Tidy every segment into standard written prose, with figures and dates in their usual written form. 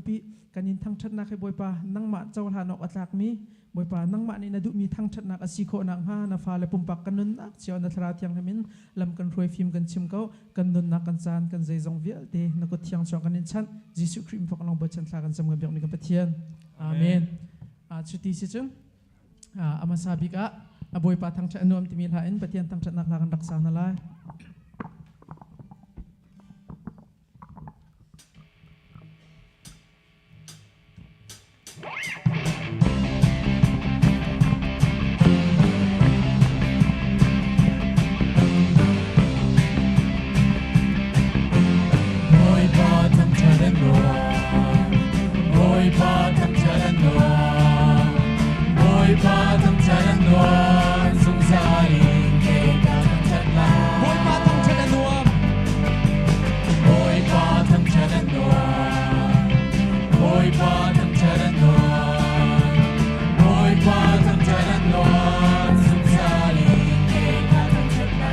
umpi. Kan in thangṭhatnak hi Bawipa nangmah cohlan awk a tlakmi Bawipa nangmah nih na duhmi thangṭhatnak a si khawh nakhnga na fale pumpak kan nunnak cio na Thlarau Thianghlim in lam kan hruai fim kan chim ko. Kan nunnak kan caan kan zeizong vialte na kut thiang chuang kan in chanh. Jesuh Khrih min fak long bochan thla kan cam kan biakmi kan Pathian. Amen. Cuti si cun a hmasa bik ah a Bawipa thangṭhat a nuam timi hla in Pathian thangṭhatnak hla kan rak sa hna lai. Bawipa thangṭhat an nuam, Bawipa thangṭhat an nuam, Bawipa thangṭhat an nuam, zungzal in kei ka thangṭhat lai. Bawipa thangṭhat a nuam. Bawipa thangṭhat an nuam, Bawipa thangṭhat an nuam, Bawipa thangṭhat an nuam, zungzal in kei ka thangṭhat lai.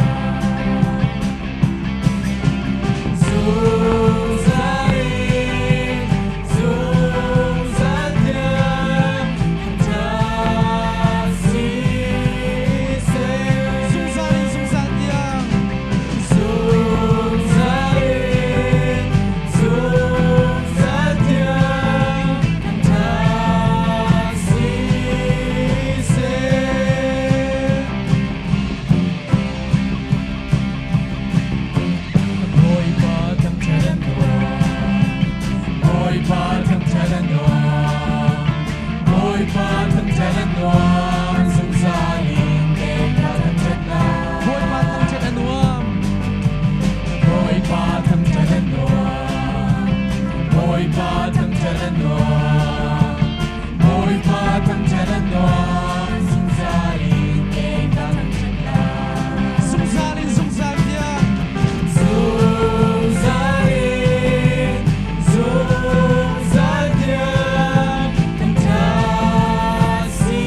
Zungzal in, zungzal tiang thangṭhat si seh. Zungzal in zungzal tiang. Zungzal in, zungzal tiang thangṭhat si seh. Bawipa thangṭhat an nuam, Bawipa thangṭhat an nuam, Bawipa thangṭhat an nuam, zungzal in kei ka thangṭhat lai. Bawipa thangṭhat a nuam. Bawipa thangṭhat an nuam, Bawipa thangṭhat an nuam, Bawipa thangṭhat an nuam, zungzal in kei ka thangṭhat lai. Zungzal in zungzal tiang. Zungzal in, zungzal tiang, thangṭhat si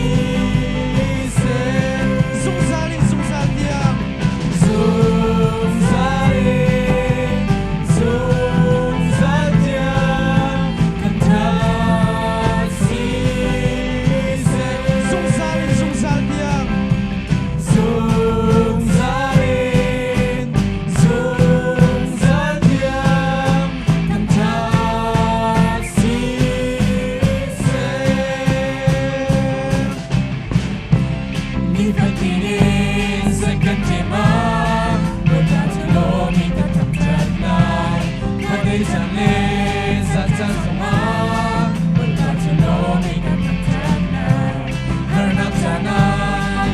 seh. Zungzal in zungzal tiang. Zungzal in, zungzal tiang, thangṭhat si seh. Zungzal in zungzal tiang. Zungzal in, zungzal tiang, thangṭhat si seh. Nifatin in kan ṭem ah, Bawipa cu lawm in kan thangṭhat lai. Khuadei caan le zan caan zongah, Bawipa cu lawm in kan thangṭhat lai. Harnak caan ah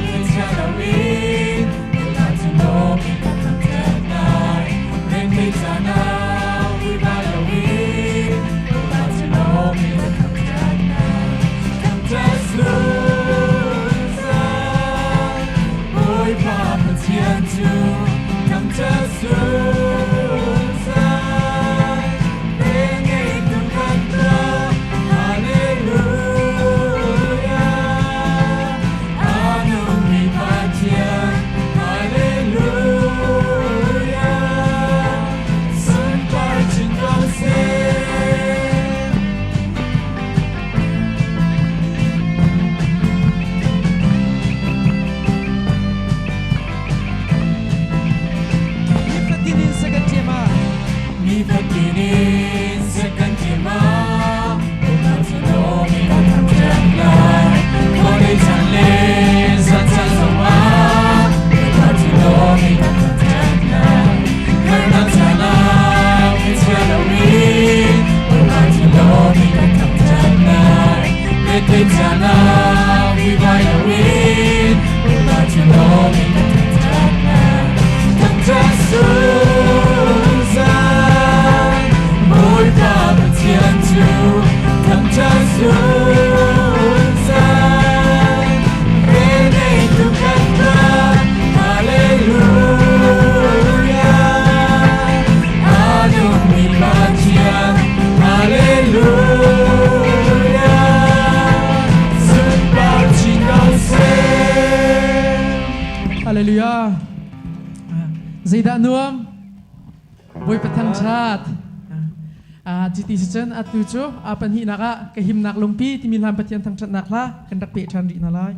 ngaihchia loin, Bawipa cu lawm in kan thangṭhat lai. Rengthei caan ah vuiva loin, Bawipa cu lawm in kan thangṭhat lai. Thangṭhat zungzal, Bawipa Pathian cu thangṭhat zungzal. Vel-ngeitu kan Pa, Hallelujah. A nungmi Pathian, Hallelujah. Sunpar chin ko seh. Nifatin in second team ah. Nifatin in second team ah. Unau cu lomi kan thangṭhat lai. Khuadei caan le zan caan zongah. Unau cu lomi kan thangṭhat lai. Harnak caan ah ngaihchia loin. Unau cu lomi kan thangṭhat lai. Retheih caan ah vuivai loin. Unau cu lomi kan thangṭhat lai. Thangṭhat zungzal. Bawipa Pathian cu thangṭhat zungzal. Velneitu kan Pa, Hallelujah. A nungmi Pathian, Hallelujah. Sunpar chin ko seh. Hallelujah. Zeidah nuam? Bawipa thangṭhat. Cuti si cun atu cu a pahnihnak ah ka himnak lungpi timi hlan Pathian thangṭhatnak hla kan rak peh ṭhan rih hna lai.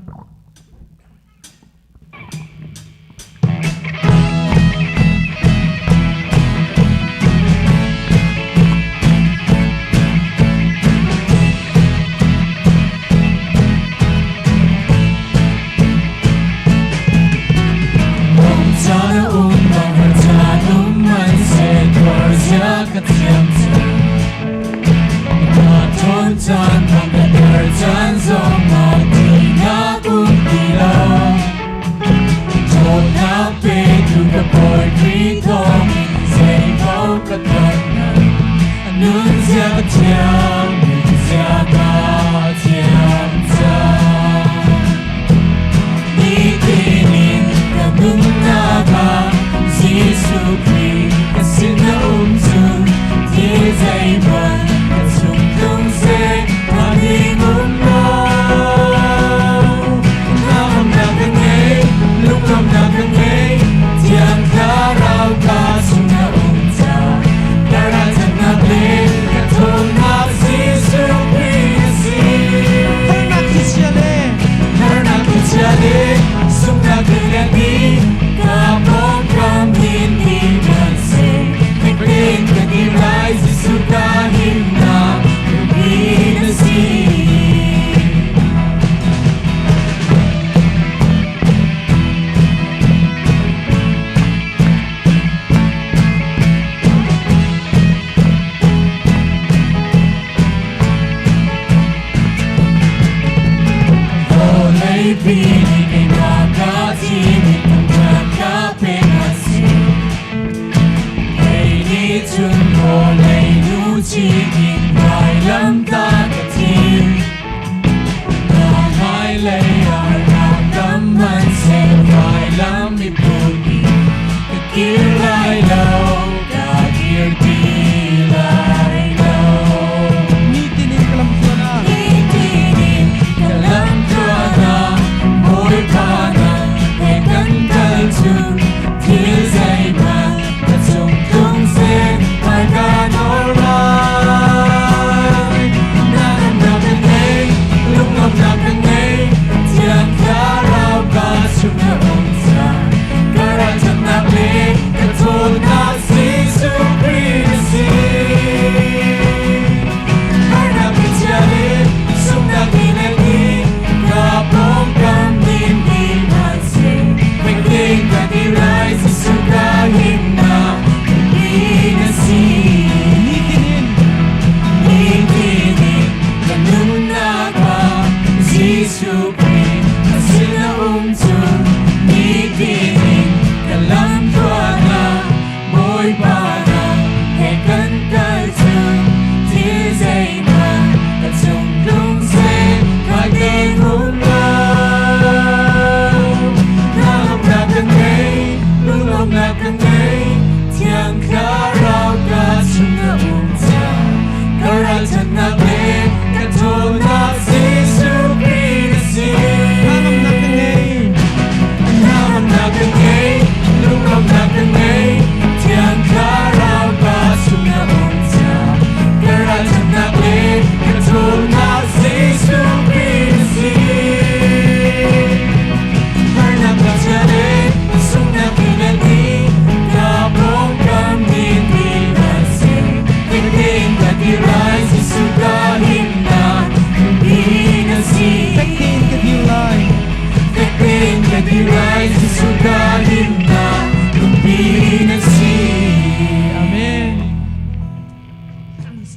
Amen.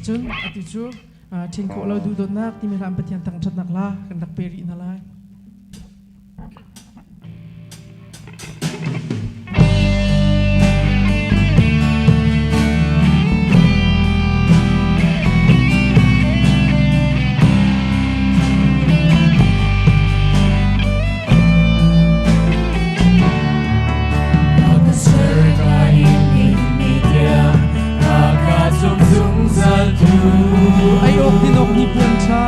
Cun atu cu ṭhen khawh lo duhdawtnak timi hla Pathian thangṭhatnak la kan rak pe rih hna lai. Ai awk din awk ni puan ṭha.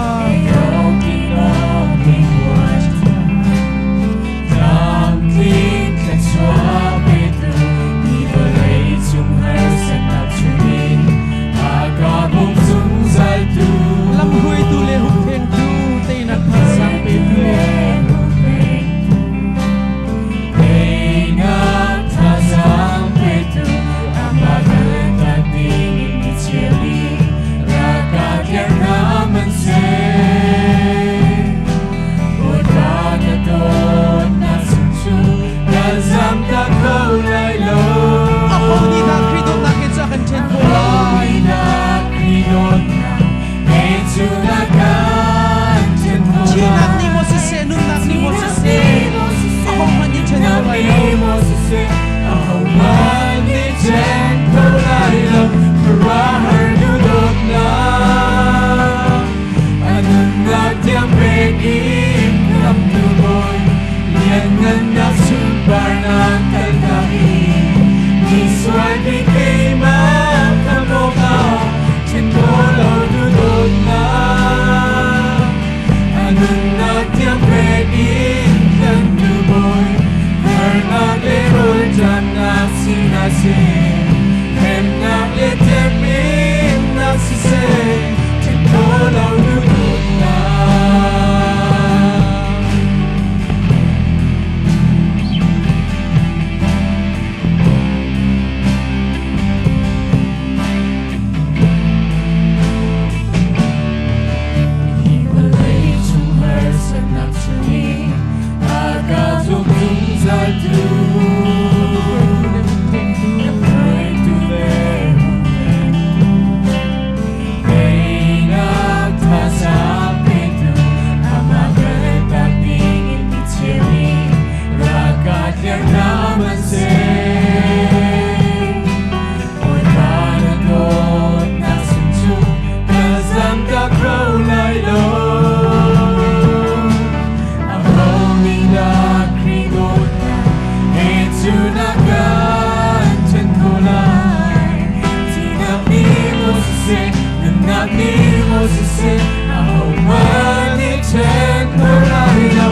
Siseh, ahohmanh nih ṭhen kho lai lo,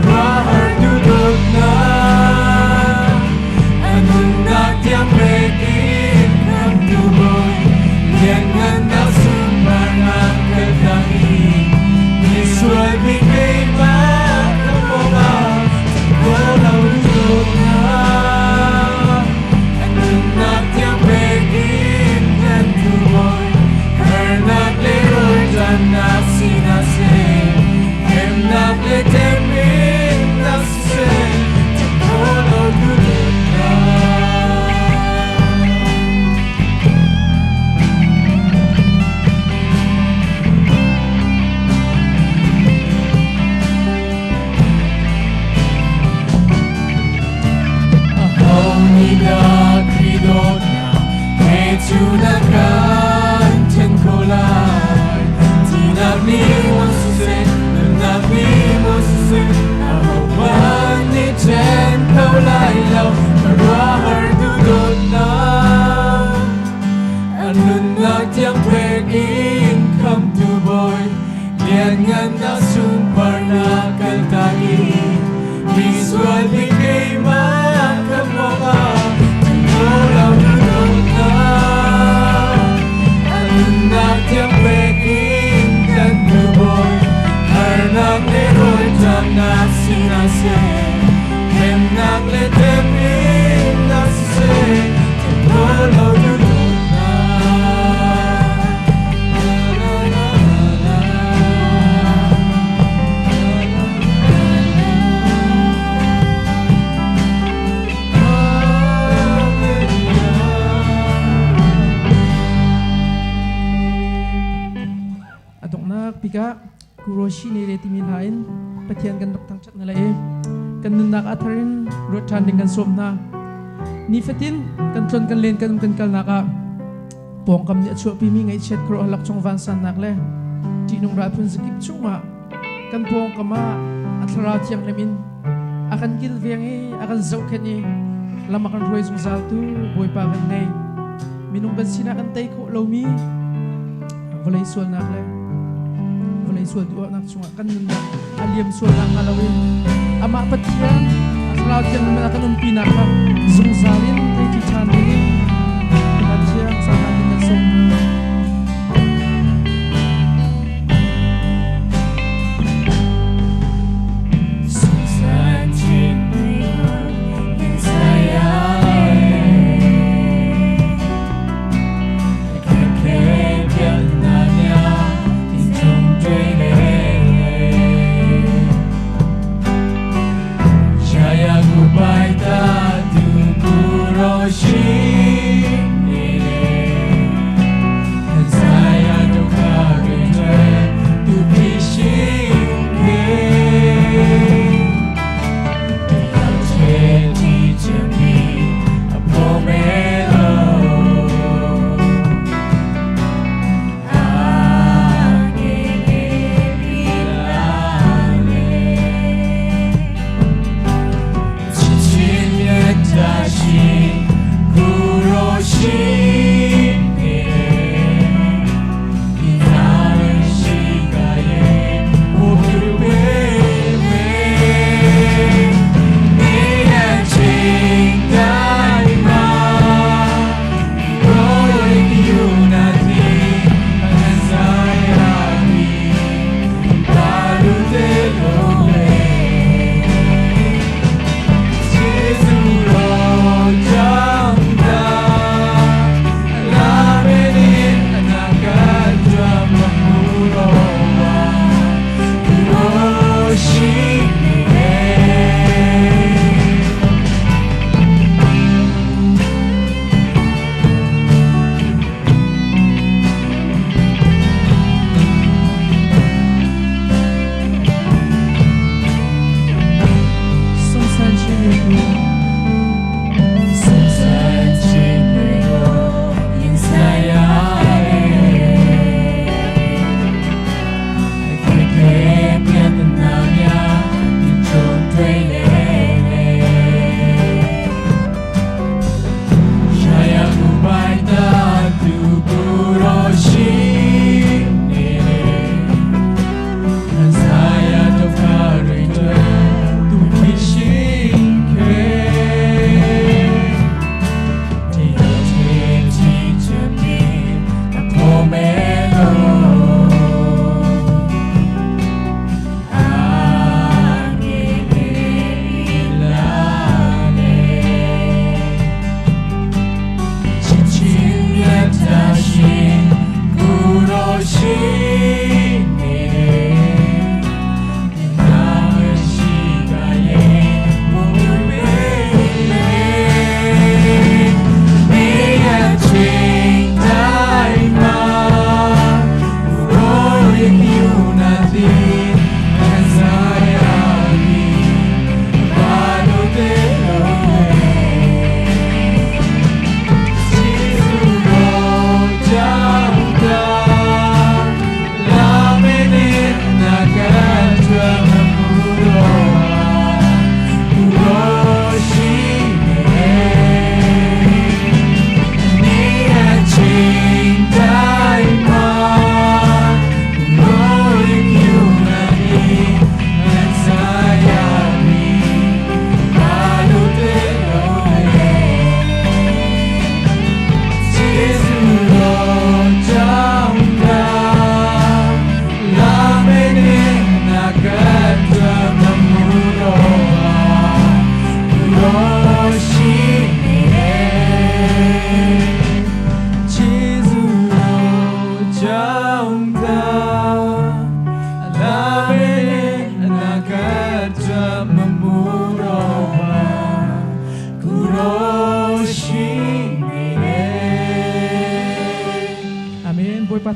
khuaruahhar duhdawtnak. A nunnak tiang pek in Khamhtu Bawi, lianngannak sunparnak kaltak i misual bik keimah ka pawngah ṭhen lo duhdawtnak. A nunnak tiang pek in Khamhtu Bawi, harnak le rawlṭamnak sinah seh, hremnak le temhinnak siseh, ṭhen lo duhdawtnak. Aho nih dah Khrih dawtnak he cu na kan ṭhen kho lai? Thihnak nih maw siseh, nunnak nih maw siseh, ahohmanh nih ṭhen kho lai lo, khuaruahhar duhdawtnak. A nunnak tiang pek in Khamhtu Bawi, lianngannak sunparnak kaltak i misual bik keimah khamh awkah lo duhdawtnak. A nunnak tiang pek in kan Bawi, harnak le rawlṭamnak sinah seh, hremnak le temhinnak siseh, ṭhen lo duhdawtnak. La la la la. A donghnak bik ah Kuroshi ne le timi hla in Pathian kan rak thangṭhat na le i kan nunnak a thar in ruat ṭhan ding kan sawm hna. Nifatin kan tlon kan len kan um kan kalnak ah pawngkam nih a chuahpimi ngaihchiat khuaruahhalak chung vansannak le ṭihnung ral phun zakip chungah kan pawngkam ah a thlarau thianghlim in a kan kilveng i a kan zohkhenh i lam a kan hruai zungzaltu Bawipa kan ngei. Minung kan sinah kan tei khawh lomi vawlei sualnak le vawlei sual duhnak chungah kan nunnak a liam sualnak hnga loin amah Pathian a thlarau thianghlim in a kan umpinak kha zungzal in theiṭi ṭhan dingin Pathian sannak in kan sawm hna. Susan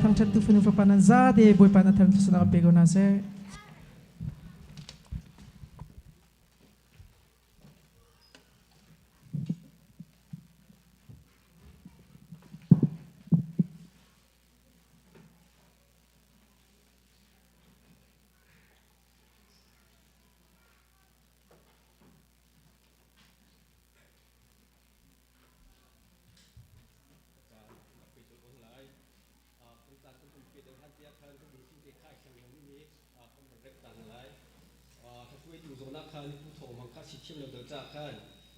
thangṭhat tu fanu fapa nan zate Bawipa na thar thluachuahnak pe ko hna seh.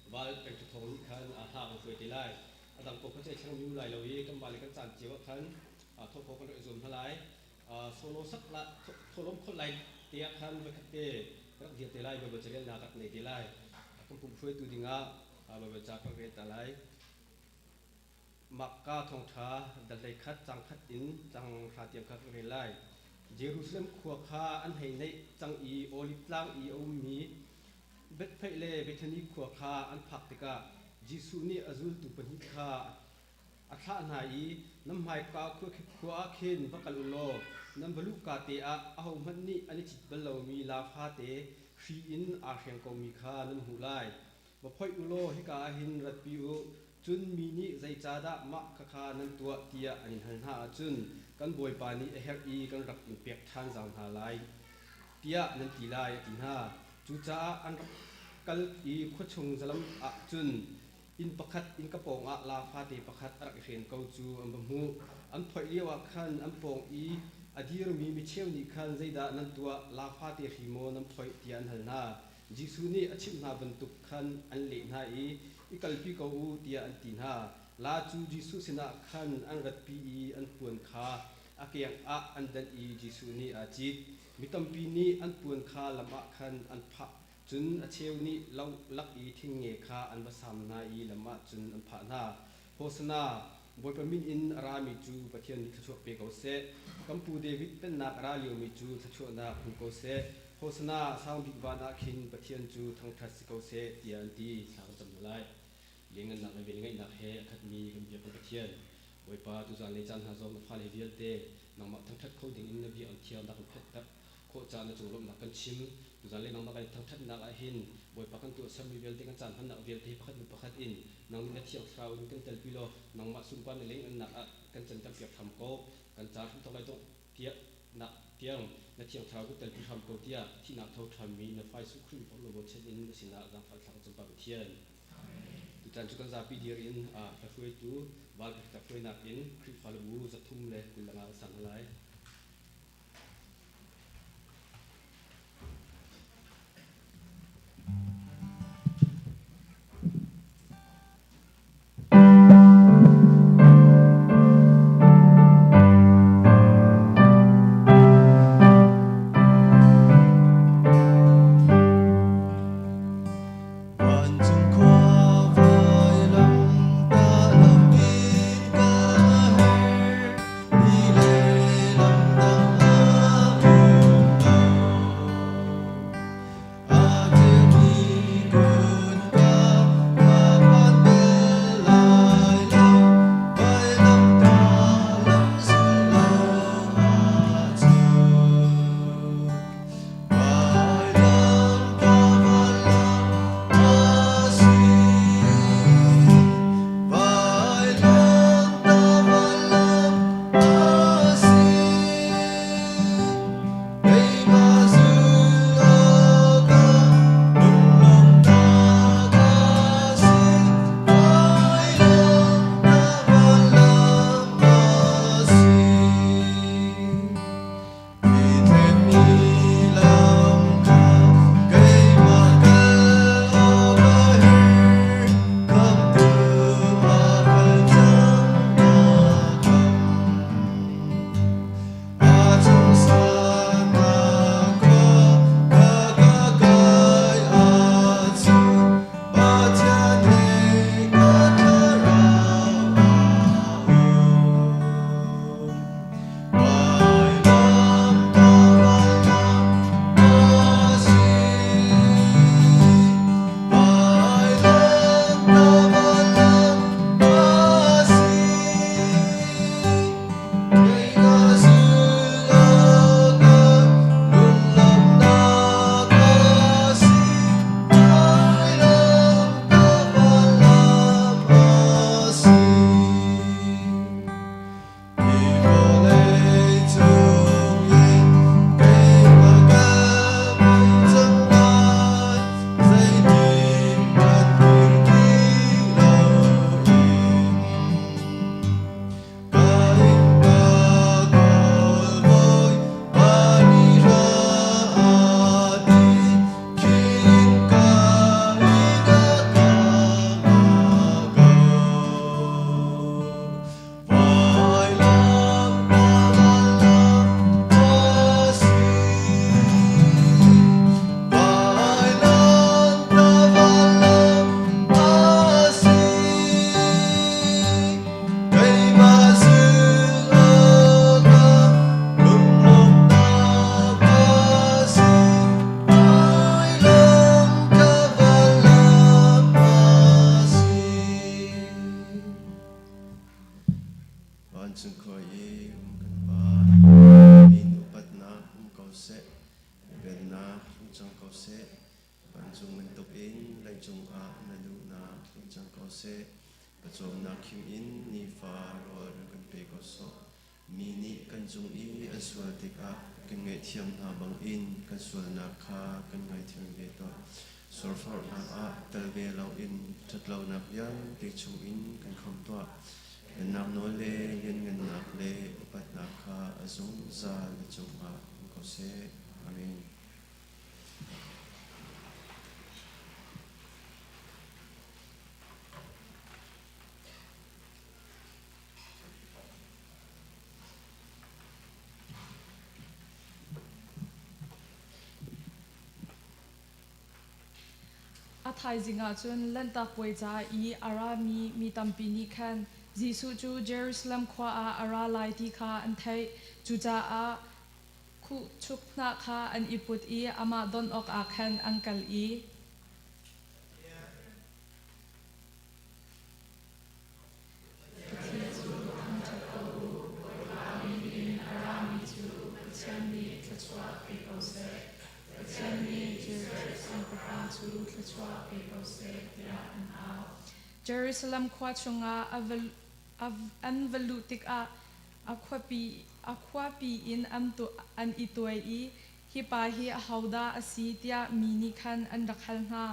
Val peng thong nih khan hla kan hruai te lai. A dang ko kha cei thlang mi lai lo i kan mah le kan caan cio ah khan thawh kho kan rak i zuam hna lai. Solo sak la tholom khol lai te ah khan voikhat te rak dir te lai Baibal carelnak rak nei te lai. Kan pum hruaitu dingah Baibal ca kan rel ta lai. Makka thawngṭha dal 11 cang khat in cang hra tiang kha kan rel lai. Jerusalem khua kha an hei naih cang i Oliv tlang i a ummi Bethphage le Bethani khua kha an phak tikah Jesuh nih a zultu pahnih kha a thlah hna i, Nan hmaika khua ah khin va kal u law nan va luhka te ah ahohmanh nih an i cit bal lomi laa fate hri in aa hreng komi kha nan hmuh lai. Va phoih u law hika ah hin ratpi u. Cun mi nih zeicahdah mah khakha nan tuah tiah an in hal hna ahcun kan Bawipa nih a herh i kan rak in pek ṭhan zau hna lai tiah nan ti lai, a ti hna. Cucaah an rak kal i khua chung zalam ah cun inn pakhat innka pawngah laa fate pakhat a rak i hren ko cu an va hmuh. An phoih lioah khan an pawng i a dirmi micheu nih khan zeidah nan tuah, laa fate hri maw nan phoih tiah an hal hna. Jesuh nih a chimh hna bantuk khan an leh hna i, i kalpi ko u tiah an ti hna. Laa cu Jesuh sinah khan an ratpi i an puan kha a keng ah an danh i Jesuh nih aa cit. Mi tampi nih an puan kha lam ah khan an phah, cun a cheu nih lo lak i thingnge kha an va sam hna i lam ah cun an phah hna. Hosana! Bawipa min in a rami cu Pathian nih thluachuah pe ko seh. Kan pu David pennak a ra liomi cu thluachuahnak hmu ko seh. Hosana! Sang bik van ah khin Pathian cu thangṭhat si ko seh, tiah an ti. Thla kan cam hna lai. Lianngannak le velngeihnak he a khatmi kan biak kan Pathian, Bawipa, tuzaan le caan hna zong na fale vialte nangmah thangṭhat kho dingin na bia an thiang rak in phetter khawh caah na cung lawmhnak kan chim. Tuzaan le nangmah kan i thangṭhatnak ah hin Bawipa kan tuahsermi vialte kan caan hmannak vialte hi pakhat hnu pakhat in nang nih na Thiang Thlarau in kan telpi law nangmah sunpar na leng-annak ah kan canter piak hram ko. Kan ca hramthawk lai dongh tiah nak tiang na Thiang Thlarau kan telpi hram ko tiah thihnak tho ṭhanmi na Fa Jesuh Khrih in bochan in na sinah zaangfah thla kan cam Pa Pathian. Tutan cu kan zapi dir in hla hruaitu val pakhat hruainak in Khrihfabu 325 kan sang hna lai. Vancung khua vailam tah lam in ka her ni le ngaihthiam hna bangin kan sualnak kha kan ngaithiam ve tuah. Sualforhnak ah tel ve loin ṭhatlonak vialte chungin kan khamh tuah. Pennak nawl le lianngannak le upatnak kha a zungzal na cungah um ko seh. Amen. A thaizing ah cun Lanhtak Puai ca i a rami mi tampi nih khan Jesuh cu Jerusalem khua ah a ra lai ti kha an theih. Cucaah khuhchuk hnah kha an i put i amah don awkah khan an kal i. Pathian cu thangṭhat ko u, Bawipa min in a rami cu Pathian nih thluachuah pe ko seh. Pathian nih Jared siangpahrang cu thluachuah pe ko seh, tiah an au. Jerusalem khua chungah an va luh tikah a khuapi in an i tuai i, Hi pa hi ahodah a si, tiah mi nih khan an rak hal hna.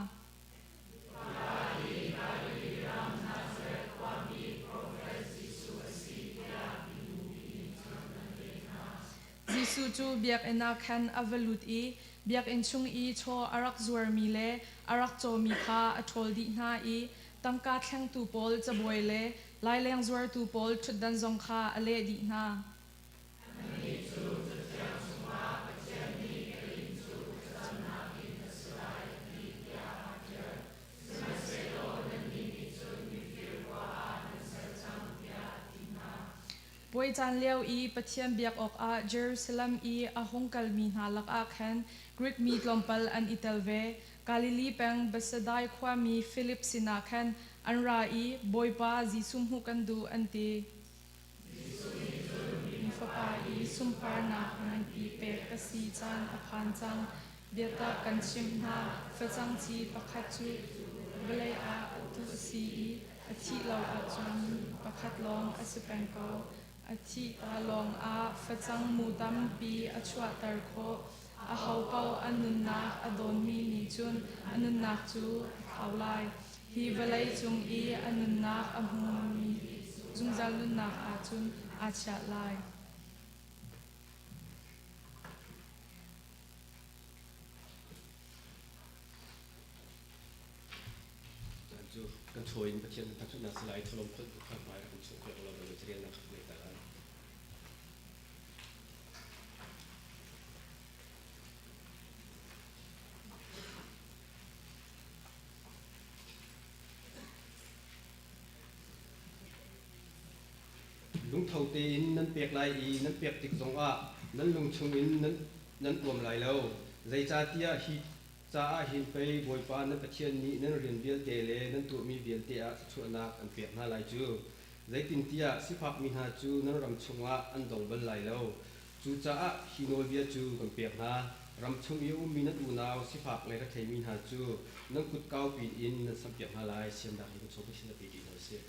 Jesuh cu biakinn ah khan a va lut i biakinn chung i chaw a rak zuarmi le a rak cawmi kha a ṭhawl dih hna i tangka thlengtu pawl cabuai le laileng zuartu pawl ṭhutdan zong kha a leh dih hna. Puai caan lio i Pathian biak awkah Jerusalem i a hung kalmi hna lakah khan Grik mi tlawmpal an i tel ve. Galilee peng Bethsaida khuami Filip sinah khan an ra i, Bawipa, Jesuh hmuh kan duh, an ti. Mi Fapa i sunparnak nganpi pek ka si caan a phan cang. Biatak kan chimh hna, facang ci pakhat cu vawlei ah tuh a si i a thih lo ahcun pakhat lawng a si peng ko. A thih ta lawngah facang mu tampi a chuahter khawh. Ahopaoh a nunnak a dawnmi nih cun a nunnak cu a thlau lai. Hi vawlei cung i a nunnak a hmumi zungzal nunnak ah cun aa chiah lai. Cu kan chawi in Pathian thangṭhatnak si lai tholom kholh kha hmai rak kan chuah piak law kan carelnak kha kan ta lai. Lungtho tein nan pek lai i nan pek tik zongah nan lung chungin nan uam lai lo. Zeicahtiah hi caah hin pei Bawipa nan Pathian nih nan rian vialte le nan tuahmi vialte ah thluachuahnak an pek hna lai cu. Zeitintiah sifakmi hna cu nan ram chungah an dong bal lai lo. Cucaah hi nawlbia cu kan pek hna, ram chung i a ummi nan unau sifak le retheimi hna cu nan kut kaupi in nan samhpiak hna lai. Siamnak hi kan chung Pathian a pe ti hna usih.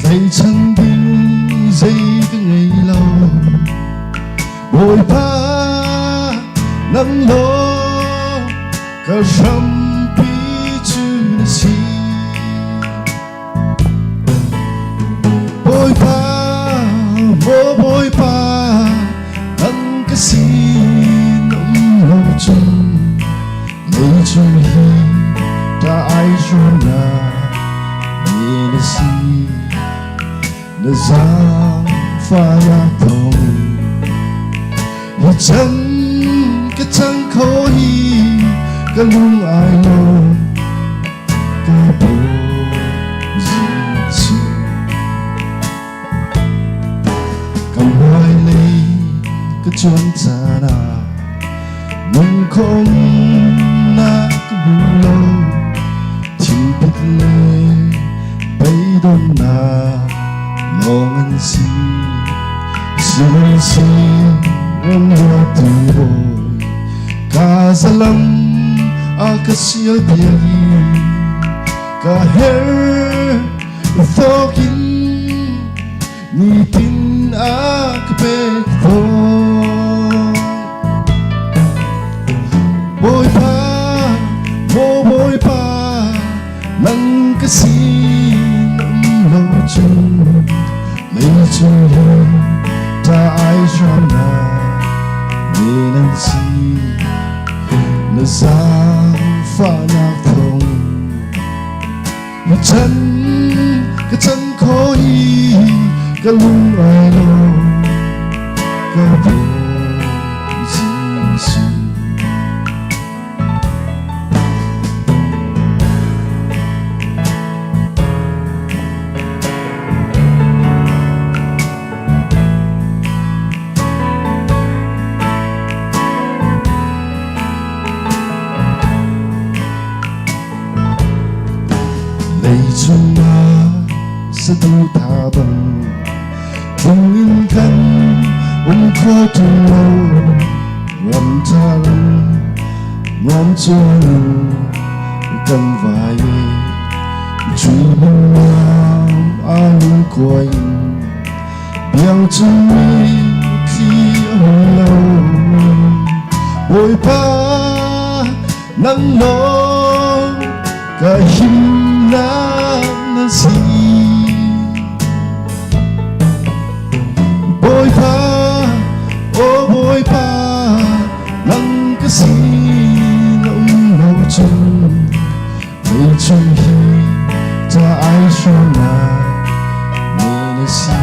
Tleichan ding zei ka ngei lo Bawipa nang law ka hrampi cu na si Bawipa maw Bawipa nang ka sin um lo cun leicung hi ta ai na na si na zaangfahnak thawngin hi chan ka ka cang kho hi ka lung ai lawm ka Bawi Jesuh. Ka hmailei ka cuan caan ah nungkhawmnak ka hmu lo thinpit le beidonnak lawng an si Sihmanhsehlaw tu bawi ka zalam a ka sial piak i ka her thawkin nitin a ka pek tawn. Bawipa, maw Bawipa, nang ka sin um lo cun leicung hi ta ai hramnak men an si. Na zaangfahnak thawng na chan ka chan kho i ka lung ai lawm ka Bawi Jesuh. Leicung ah saduhthah bang tlung in kan um kho ṭung lo ram ṭha ram nuam chuan in kan vai i cui lungnuam aa lungkuai in biang cung mi thli a hung lo Bawipa nang lawng ka himnak na si Bawipa aw Bawipa nang ka sin na um lo cun leicung hi ca ai hrawmnak me na si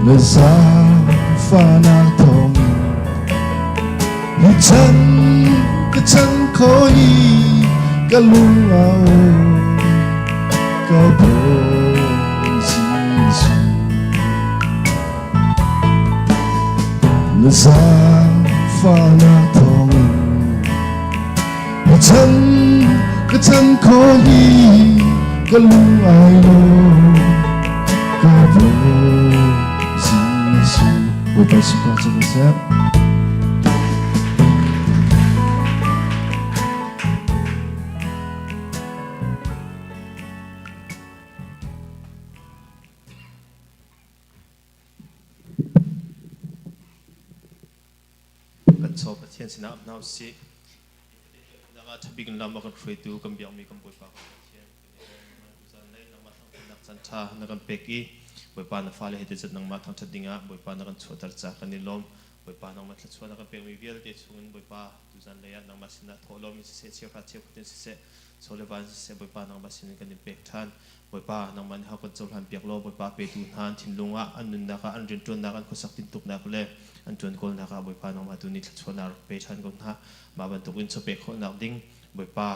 na zaangfahnak thawngin hi chan ka chan kho i ka lung a awi ka Bawi Jesuh na zaangfahnak thawngin ka chan ka chan kho hi ka lung ai lawm ka Bawi Jesuh Bawipa sunpar cu ko seh. Kan chaw Pathian sinah hna usih. Nak ah ṭhabik in lam a kan hruaitu kan biakmi kan Bawipa kan Pathian zanlei nangmah thangṭhatnak caan ṭha na kan pek i Bawipa na fale he te nangmah thangṭhat dingah Bawipa na kan chuahter caah kan i lawm. Bawipa nangmah thluachuah na kan pekmi vialte chungin Bawipa tu zanlei ah nangmah sinah thawhlawm in siseh cheuhra cheukhat in siseh chaw le va in siseh Bawipa nangmah sinin kan in pek ṭhan. Bawipa, nangmah nih hau kan cohlan piak law Bawipa petu hna an thinlung ah, an nunnak ah, an rianṭuannak, an khuasak tintuknak le an ṭuan kawlnak ah Bawipa nangmah tu nih thluachuahnak rak pe ṭhan ko hna. Mah bantukin chawpek khawhnak ding Bawipa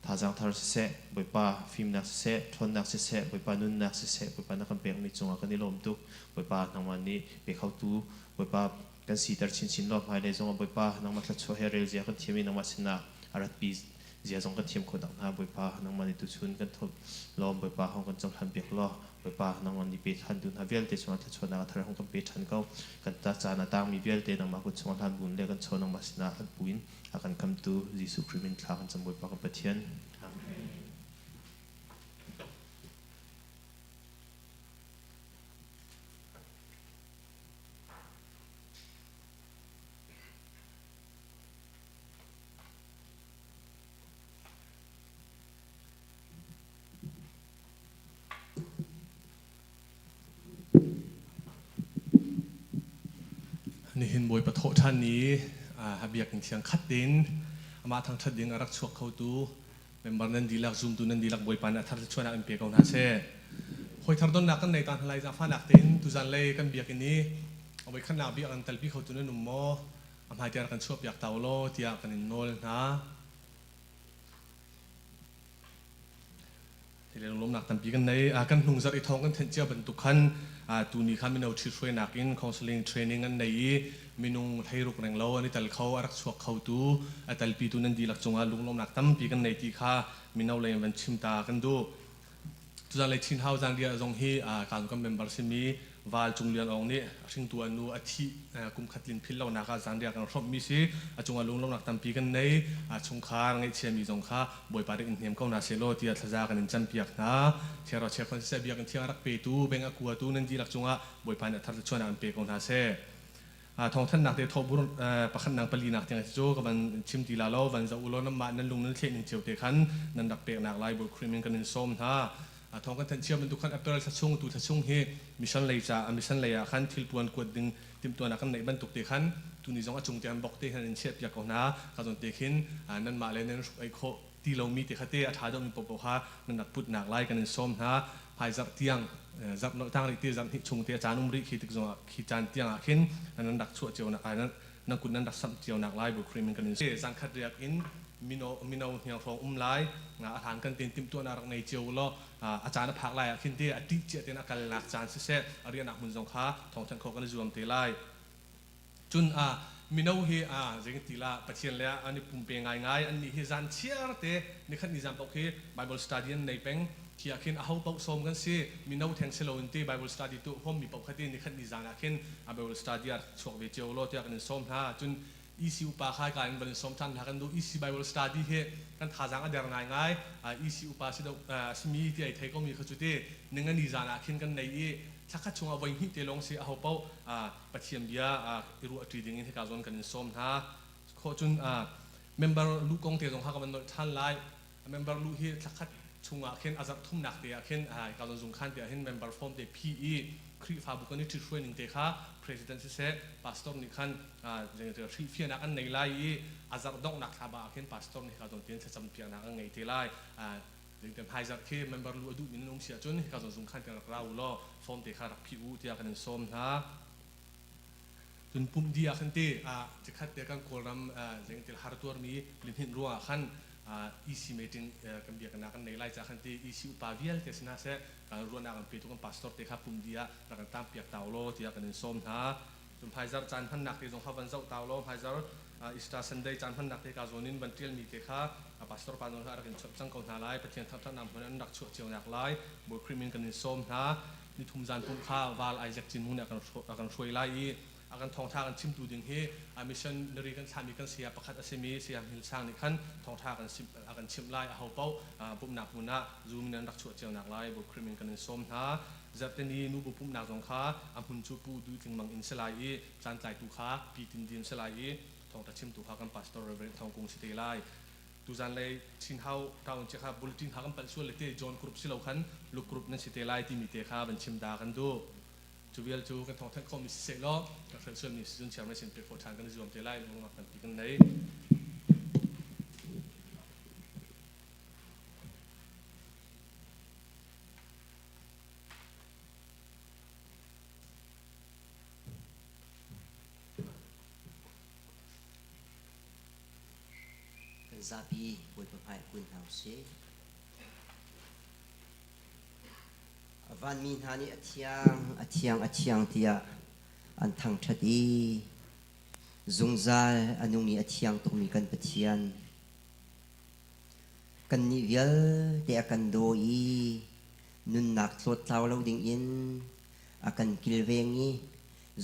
thazaang thar siseh, Bawipa fimnak siseh, ṭhawnnak siseh, Bawipa nunnak siseh, Bawipa na kan pekmi cungah kan i lawm tuk. Bawipa nangmah nih pe khotu Bawipa kan siter chinchin law hmailei zongah Bawipa nangmah thluachuah he rel zia kan thiam i nangmah sinah a ratpi zia zong kan thiam khawh nakhnga Bawipa nangmah nih tuchun kan thawt lawm Bawipa hong kan cohlan piak law Bawipa nangmah nih pe ṭhantu hna vialte cungah thluachuahnak a thar hong kan pe ṭhan ko kan ta caan a tangmi vialte nangmah kut chungah hlan buin le kan chaw nangmah sinah an pu in a kan khamtu Jesuh Khrih min thla kan cam Bawipa kan Pathian Amen. Nihin Bawipa thawh ṭhan ni biakinn thiang khat tein amah thangṭhat ding a rak chuak khotu member nan dihlak zumtu nan dihlak Bawipa nih a thar thluachuahnak in pe ko hna seh. Hawi thar donnak kan nei ta hna lai zaangfahnak tein tuzan lei kan biakinn i voikhatnak biak an telpi khotu nan um maw? A hmai tiang kan chuahpiak ta u law tiah kan in nawl hna. Hi le lunglawmhnak tampi kan nei. Kan hnung zarh i thawng kan thenh cia bantuk khan tuni kha mino ṭhithruainak in counseling training an nei i minung 16 renglo an i tel kho, a rak chuak khotu, a telpitu nan dihlak cungah lunglawmhnak tampi kan nei ti kha mino lei in van chim ta kan duh. Tuzan lei Chin Hau Zanriah zong hi kan kan member simi Val Cung Lian Aung nih hringtu a nu a thih kum khat tlin philh lonak ah zanriah kan hrawmhmi si. A cungah lunglawmhnak tampi kan nei. Chungkhar ngaihchiami zong kha Bawipa nih in hnem ko hna sehlaw tiah thlaza kan in campiak hna. Thiangro chiakhon siseh biakinn thiang a rak petu, beng a kuatu nan dihlak cungah Bawipa nih a thar thluachuahnak in pe ko hna seh. Thawngthanhnak te thawhbur pakhatnak palinak tiang cu ka van chim ti la lo van zoh u law nanmah nan lung nan thleh ning cio te khan nan rak peknak lai Bawi Khrih min kan in sawm hna. Thawng kan thanh cia bantuk khan April thla chung tu thla chung hi mission lei ca mission lei ah khan thilpuan kuat ding timhtuahnak kan neih bantuk te khan tuni zong a cung te an bok te khan in chiah piak ko hna ka zawn te khin nanmah le nan hruk ei khawh ti lomi te kha te a ṭha deuhmi paohpaoh kha nan rak putnak lai kan in sawm hna. Hmaizarh tiang zarh nolh tang rih ti zarh hnih chung te a caan um rih khi tik zongah khi caan tiang ah khin nan rak chuah cio nak nan kut nan rak samh cio nak lai bu khrim in kan in zan khat riak in mino mino hniang hrawng um lai a hlan kan tin timhtuahnak rak nei cio law a caan a phak lai ah khin te a ṭih cia ten a kalnak caan siseh a riahnak hmun zong kha thawngthanh khawh kan i zuam te lai. Cun mino hi zei ti la Pathian le an i pumpe ngaingai an nih hi zan chiar te nikhat ni zan paoh khi Bible study an nei peng khi ah khin aho paoh sawm kan si mino theng si lo in ti Bible study tu huam mi paoh kha ti nikhat ni zan ah khin Bible study ah chuak ve cio law tiah kan in sawm hna cun EC upa kha ka in van in sawm ṭhan hna kan duh EC Bible study hi kan thazaang a der ngaingai EC upa si do simi ti ai thei ko mi kha cu ti ningani zan ah khin kan nei i thlakhat chungah voi hnih te lawng si aho paoh Pathian bia i ruahṭi ding in hika zawn kan in sawm hna. Khawh cun member luh kong te zong kha ka van nolh ṭhan lai. Member luh hi thlakhat chungah khin a zarh thumnak te ah khin hika zawn zungkhan te ah hin member form te phi i Khrihfabu kan i ṭhithruai ning te kha president siseh pastor nih khan hrilhfiahnak an nei lai i a zarh donghnak thla ba ah khin pastor nih hika zawn tein thlacam piaknak an ngei te lai. Zeitin hmaizarh khi member lu a duhmi nan um si ahcun hika zawn zung khan kan rak ra u law form te kha rak phih u tiah kan in sawm hna. Cun pumh dih ah khan ti cikhat te kan Kawlram zeitin har tuarmi lihninh ruangah khan EC meeting kan biaknak kan nei lai ca khan ti EC upa vialte si hna seh kan ruahnak an petu kan pastor te kha pumh dih ah rak kan tangpiak ta u law tiah kan in sawm hna. Cun hmaizarh caan hmannak te zong kha van zoh ta u law hmaizarh Easter Sunday caan hmannak te ka zawn in van ṭialmi te kha pastor pa nawl a rak in chawnh cang ko hna lai. Pathian thangṭhatnak hmun an rak chuah cio nak lai. Bawi Khrih min kan in sawm hna. Nithum zan pumh kha val Isaac Cin Hung nih a kan hruai lai i a kan thawngṭha kan chimtu ding hi a missionary kan thlahmi kan saya pakhat a simi Saya Hmil Sang nih khan thawngṭha a kan chimh lai. Aho paoh pumhnak hmun ah Zoom in an rak chuah cio nak lai. Bawi Khrih min kan in sawm hna. Zarhteni nubu pumhnak zong kha a hmun cu Pu Duh Tling Mang inn si lai i caantlaitu kha Pi Tin Dim si lai i thawngṭha chimtu kha kan pastor Reverend Thawng Kung si te lai. Tuzan lei Chin Hau town che kha bulletin kha kan palh sual le te John Group si lo khan Luke Group nan si te lai timi te kha van chim da kan duh. Cu vial cu kan thawngthanh khawhmi si seh law kan hrelh sualmi si cun chairman sin pek khawh ṭhan kan i zuam te lai lungnak tampi kan nei. Kan zapi Bawipa hmai kun hna usih. Vanmi hna nih a thiang, a thiang, a thiang tiah an thangṭhat i zungzal a nung i a thiang tukmi kan Pathian Kannih vialte a kan daw i nunnak tlawttlau lo dingin a kan kilveng i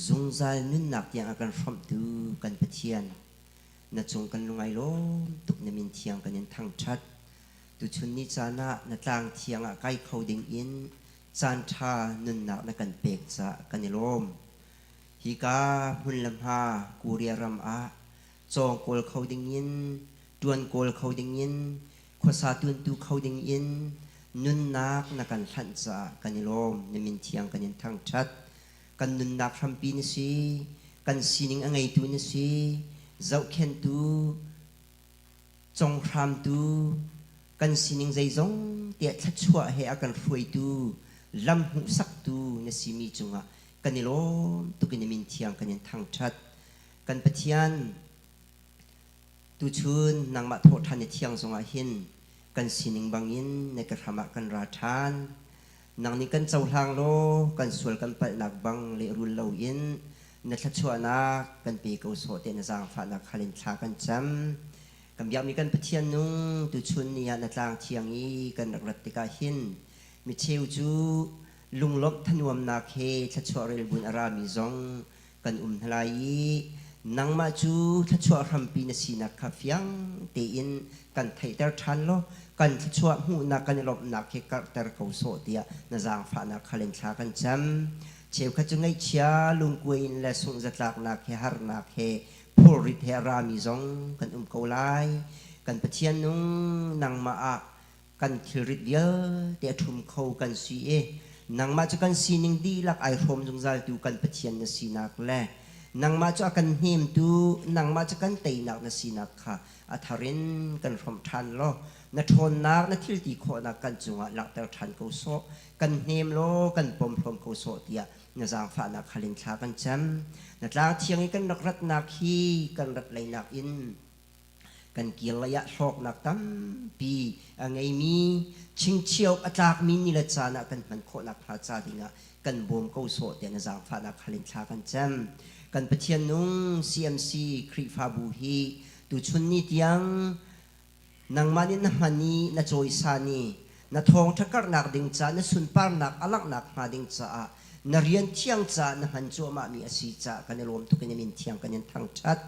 zungzal nunnak tiang a kan hrawmhtu kan Pathian, na cung kan lungai lawm tuk na min thiang kan in thangṭhat. Tuchun ni caan ah na tlang thiang ah kai kho dingin caanṭha nunnak na kan pek caah kan i lawm. Hika hmun le hma Korea ram ah cawng kawl kho dingin ṭuan kawl kho dingin khuasa tuantu kho dingin nunnak na kan hlanh caah kan i lawm. Na min thiang kan in thangṭhat. Kan nunnak hrampi na si, kan sining a ngeitu na si, zohkhenhtu, conghramtu, kan sining zeizong tiah thluachuah he a kan hruaitu, lam hmuhsaktu na simi cungah kan i lawm tuk in na min thiang kan in thangṭhat. Kan Pathian, tuchun nangmah thawhṭhan i thiang zongah hin kan sining bangin na ke hram ah kan ra ṭhan. Nang nih kan cohlang law kan sual kan palhnak bang lehrul loin na thluachuahnak kan pe ko sawh tiah na zaangfahnak hal in thla kan cam. Kan biakmi kan Pathian nung tuchun ni ah na tlang thiang i kan rak rat tikah hin micheu cu lunglawmh thanuamnak he thluachuah relbun a rami zong kan um hna lai i nangmah cu thluachuah hrampi na sinak kha fiang tein kan theihter ṭhan law kan thluachuah hmuhnak kan i lawmhnak hi karhter ko sawh tiah na zaangfahnak hal in thla kan cam. Cheukhat cu ngaihchia lungkuai in le sungh-zatlaknak he harnak he phurrit he a rami zong kan um ko lai. Kan Pathian nung nangmah ah kan thilrit vialte a ṭhum kho kan si i nangmah cu kan sining dihlak ai hrawm zungzaltu kan Pathian na sinak le nangmah cu a kan hnemtu nangmah cu kan teinak na sinak kha a thar in kan hrawmh ṭhan law na ṭhawnnak na thilti khawhnak kan cungah langhter ṭhan ko sawh kan hnem law kan pom hlawm ko sawh tiah na zaangfahnak hal in thla kan cam na tlang thiang i kan rak ratnak hi kan rat leinak in Kan kir lei ah hlawknak tampi a ngeimi chingchiauk a tlakmi ni le caan ah kan hman khawhnak hnga ca dingah kan bawm ko sawh tiah na zaangfahnak hal in thla kan cam. Kan Pathian nung CMC Khrihfabu hi tuchun ni tiang nangmah nih na hman i na cawisan i na thawngṭha karhnak ding ca na sunparnak a langhnak hnga ding caah na rian thiang caah na hman cuahmahmi a si caah kan i lawm tuk in min thiang kan in thangṭhat.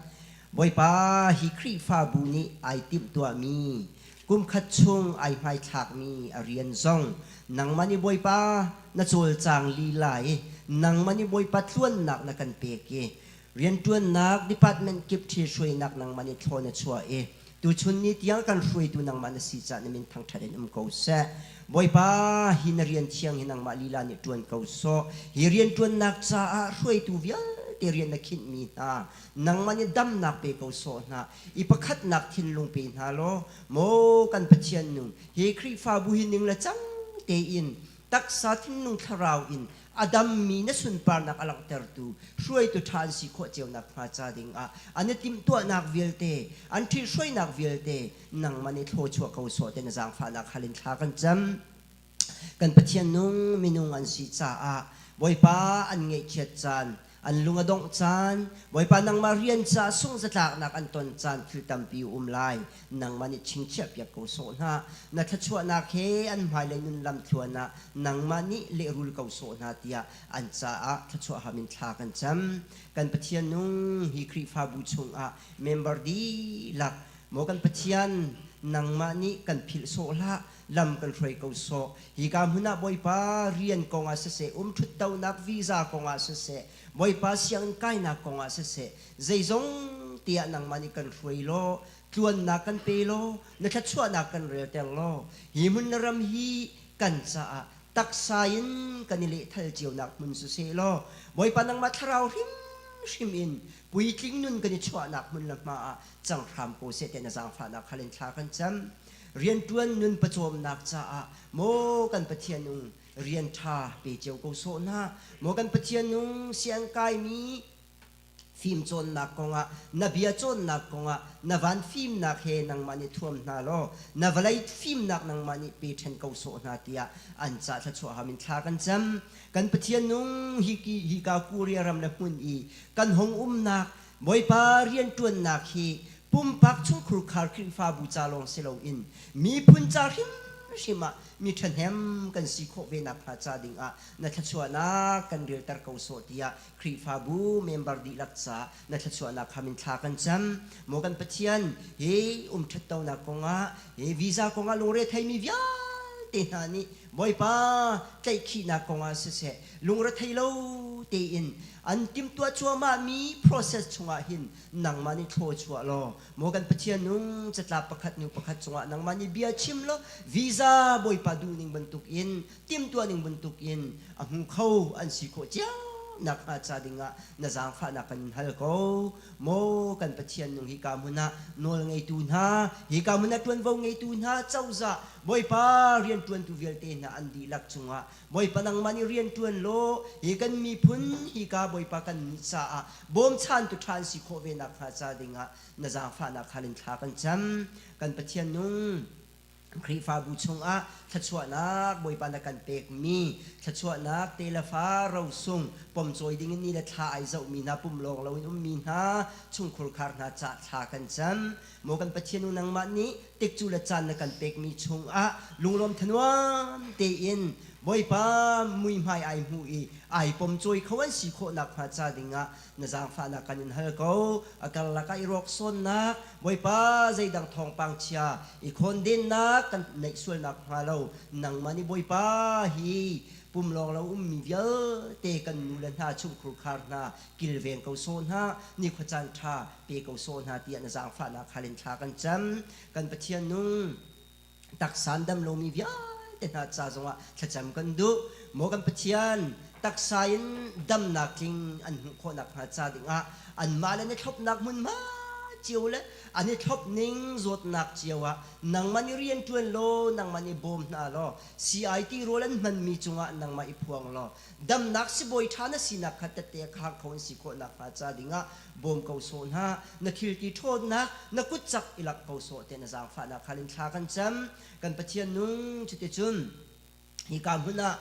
Bawipa, hi Khrihfabu nih ai timhtuahmi kumkhat chung ai hmaithlakmi a rian zong nangmah nih Bawipa na cawlcang lila i nangmah nih Bawipa tluannak na kan pek i rianṭuannak department kip ṭhihruainak nangmah nih thlaw na chuah i tuchun ni tiang kan hruaitu nangmah na si caah na min thangṭhat in um ko seh. Bawipa, hi na rian thiang hi nangmah lila nih ṭuan ko sawh. Hi rianṭuannak caah hruaitu vialte rian na khinhmi hna nangmah nih damnak pe ko sawh hna i pakhatnak thinlung pe hna law maw kan Pathian nung hi Khrihfabu hi ning le cang tein taksa thinlung thlarau in a dammi na sunparnak a langhtertu hruaitu ṭha an si khawh cio nakhnga ca dingah an i timhtuahnak vialte an ṭhithruainak vialte nangmah nih thlawchuah ko sawh te na zaangfahnak hal in thla kan cam. Kan Pathian nung minung an si caah Bawipa an ngaihchiat caan, an lung a dongh caan, Bawipa nangmah rian caah sungzatlaknak an ton caan thil tampi um lai. Nangmah nih chingchiah piak ko sawh hna. Na thluachuahnak he an hmailei nun lamthluan ah nangmah nih lehrul ko sawh hna tiah an caah thluachuah ham in thla kan cam. Kan Pathian nung hi Khrihfabu chungah member dihlak maw kan Pathian nangmah nih kan philh sawh hlah lam kan hruai ko sawh. Hika hmun ah Bawipa rian kong ah siseh, umṭhuttonak visa kong ah siseh, Bawipa sianginn kainak kong ah siseh, zeizong tiah nangmah nih kan hruai law, tluannak kan pe law, na thluachuahnak kan relter law, hi hmun na ram hi kan caah taksa in kan i lehthal cionak hmun siseh law, Bawipa nangmah thlarau hrimhrim in puitling nun kan i chuahnak hmun le hma ah cang hram ko seh tiah na zaangfahnak hal in thla kan cam. Rianṭuan nun pawcawmnak caah maw kan Pathian nung rian ṭha pe cio ko sawh hna. Maw kan Pathian nung siang kaimi fimcawnnak kongah na bia cawnnak kongah na van fimnak he nangmah nih thuam hna law na vawlei fimnak nangmah nih pe ṭhen ko sawh hna tiah an ca thluachuah ham in thla kan cam. Kan Pathian nung hi hika Korea ram le hmun i kan hung umnak Bawipa rianṭuannak hi pumpak chungkhurkhar Khrihfabu ca lawng si loin miphun ca hrimhrim ah mi ṭhahnem kan si khawh ve nakhnga ca dingah na thluachuahnak kan relter ko sawh tiah Khrihfabu member dihlak ca na thluachuahnak ham in thla kan cam. Maw kan Pathian, hi umṭhattonak kongah, hi visa kongah lungre theimi vialte hna nih Bawipa tlaihkhihnak kongah siseh, lungrethei lo tein an timhtuah cuahmahmi process chungah hin nangmah nih thlawchuah law maw kan Pathian nung catlap pakhat hnu pakhat cungah nangmah nih bia chim law visa Bawipa duhning bantukin timhtuah ning bantukin a hmu kho an si khawh cio nak hnga ca dingah na zaangfahnak kan in hal ko. Maw kan Pathian nung hika hmun ah nawl ngeitu hna, hika hmun ah ṭuanvo ngeitu hna, cozah, Bawipa rianṭuantu vialte hna an dihlak cungah Bawipa nangmah nih rian ṭuan law hi kan miphun hika Bawipa kan nih caah bawmchantu ṭha an si khawh ve nakhnga ca dingah na zaangfahnak hal in thla kan cam. Kan Pathian nung Khrihfabu chungah thluachuahnak Bawipa na kan pekmi thluachuahnak te le fa rosung pomcawi dingin ni le thla ai zohmi hna pum lawng loin ummi hna chungkhur khar hna cah thla kan cam. Maw kan Pathian u nangmah nih tikcu le caan na kan pekmi chungah lunglawm thanuam tein Bawipa muihmai ai hmu i ai pomcawi kho an si khawh nakhnga ca dingah na zaangfahnak kan in hal ko. A karlak ah i rawksawnnak Bawipa zeidang thawngpang chia i khawndennak kan neih sual nakhnga lo nangmah nih Bawipa hi pum lawng lo ummi vialte kan nu le hna chungkhur khar hna kilveng ko sawh hna nikhua caan ṭha pe ko sawh hna tiah na zaangfahnak hal in thla kan cam. Kan Pathian nung taksa an dam lomi vialte hna ca zongah thlacam kan duh. Maw kan Pathian, taksa in damnak tling an hmuh khawh nakhnga ca dingah anmah le na thlopnak hmunhma cio le an i thlop ning zawtnak cio ah nangmah nih rian ṭuan law nangmah nih bawm hna law CIT rawl an hmanmi cungah nangmah i phuang law damnak sibawi ṭha na sinak kha tette a khang kho an si khawh nakhnga ca dingah bawm ko sawh hna. Na thilti ṭhawnnak na kut cak i langh ko sawh te na zaangfahnak hal in thla kan cam. Kan Pathian nung cuticun hika hmun ah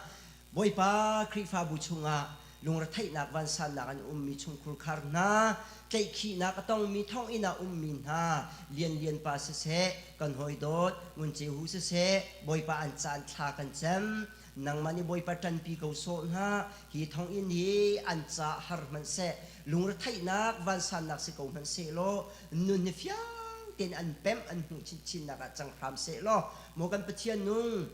Bawipa Khrihfabu chungah lungretheihnak vansannak an ummi chungkhur khar hna, tlaihkhihnak a tongmi thonginn ah ummi hna, Lianlian pa siseh, kan hawi dawt Ngun Ceu Hu siseh, Bawipa an caan thla kan cam. Nangmah nih Bawipa ṭanpi ko sawh hna. Hi thonginn hi an ca har hmanhseh, lungretheihnak vansannak si ko hmanhsehlaw, nun hi fiang tein an pemh an hmuh chinchinnak ah cang hram sehlaw, maw kan Pathian nung,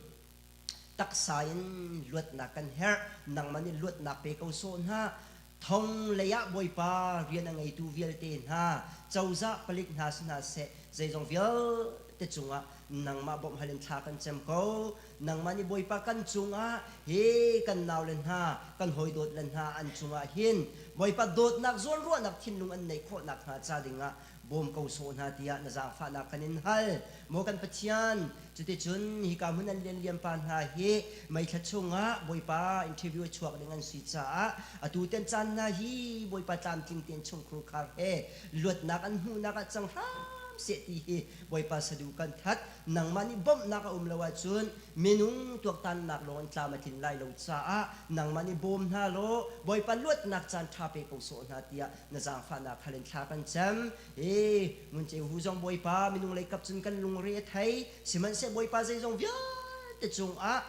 taksa in luatnak kan herh. Nangmah nih luatnak pe ko sawh hna. Thong lei ah Bawipa rian a ngeitu vialte hna, cozah palik hna si hna seh, zeizong vialte cungah nangmah bawmh hal in thla kan cem ko. Nangmah nih Bawipa kan cungah hi kan naule hna, kan hawidawt le hna an cungah hin Bawipa dawtnak zawnruahnak thinlung an neih khawh nakhnga ca dingah bawm ko sawh hna tiah na zaangfahnak kan in hal. Maw kan Pathian, cuticun hika hmun an lianliam pa hna hi meithla chungah Bawipa interview a chuak ding an si caah atu ten caan hna hi Bawipa tlamtling tein chungkhur khar he luatnak an hmuhnak ah cang hram seh ti hi Bawipa sadu kan that. Nangmah nih bawmhnak a um lo ahcun minung tuaktannak lawng in tlam a tlin lai lo caah nangmah nih bawm hna law Bawipa luatnak caan ṭha pe ko sawh hna tiah na zaangfahnak hal in thla kan cam. Hi Ngun Ceu Hu zong Bawipa minung lei kap cun kan lungre a thei. Sihmanhseh Bawipa zeizong vialte cungah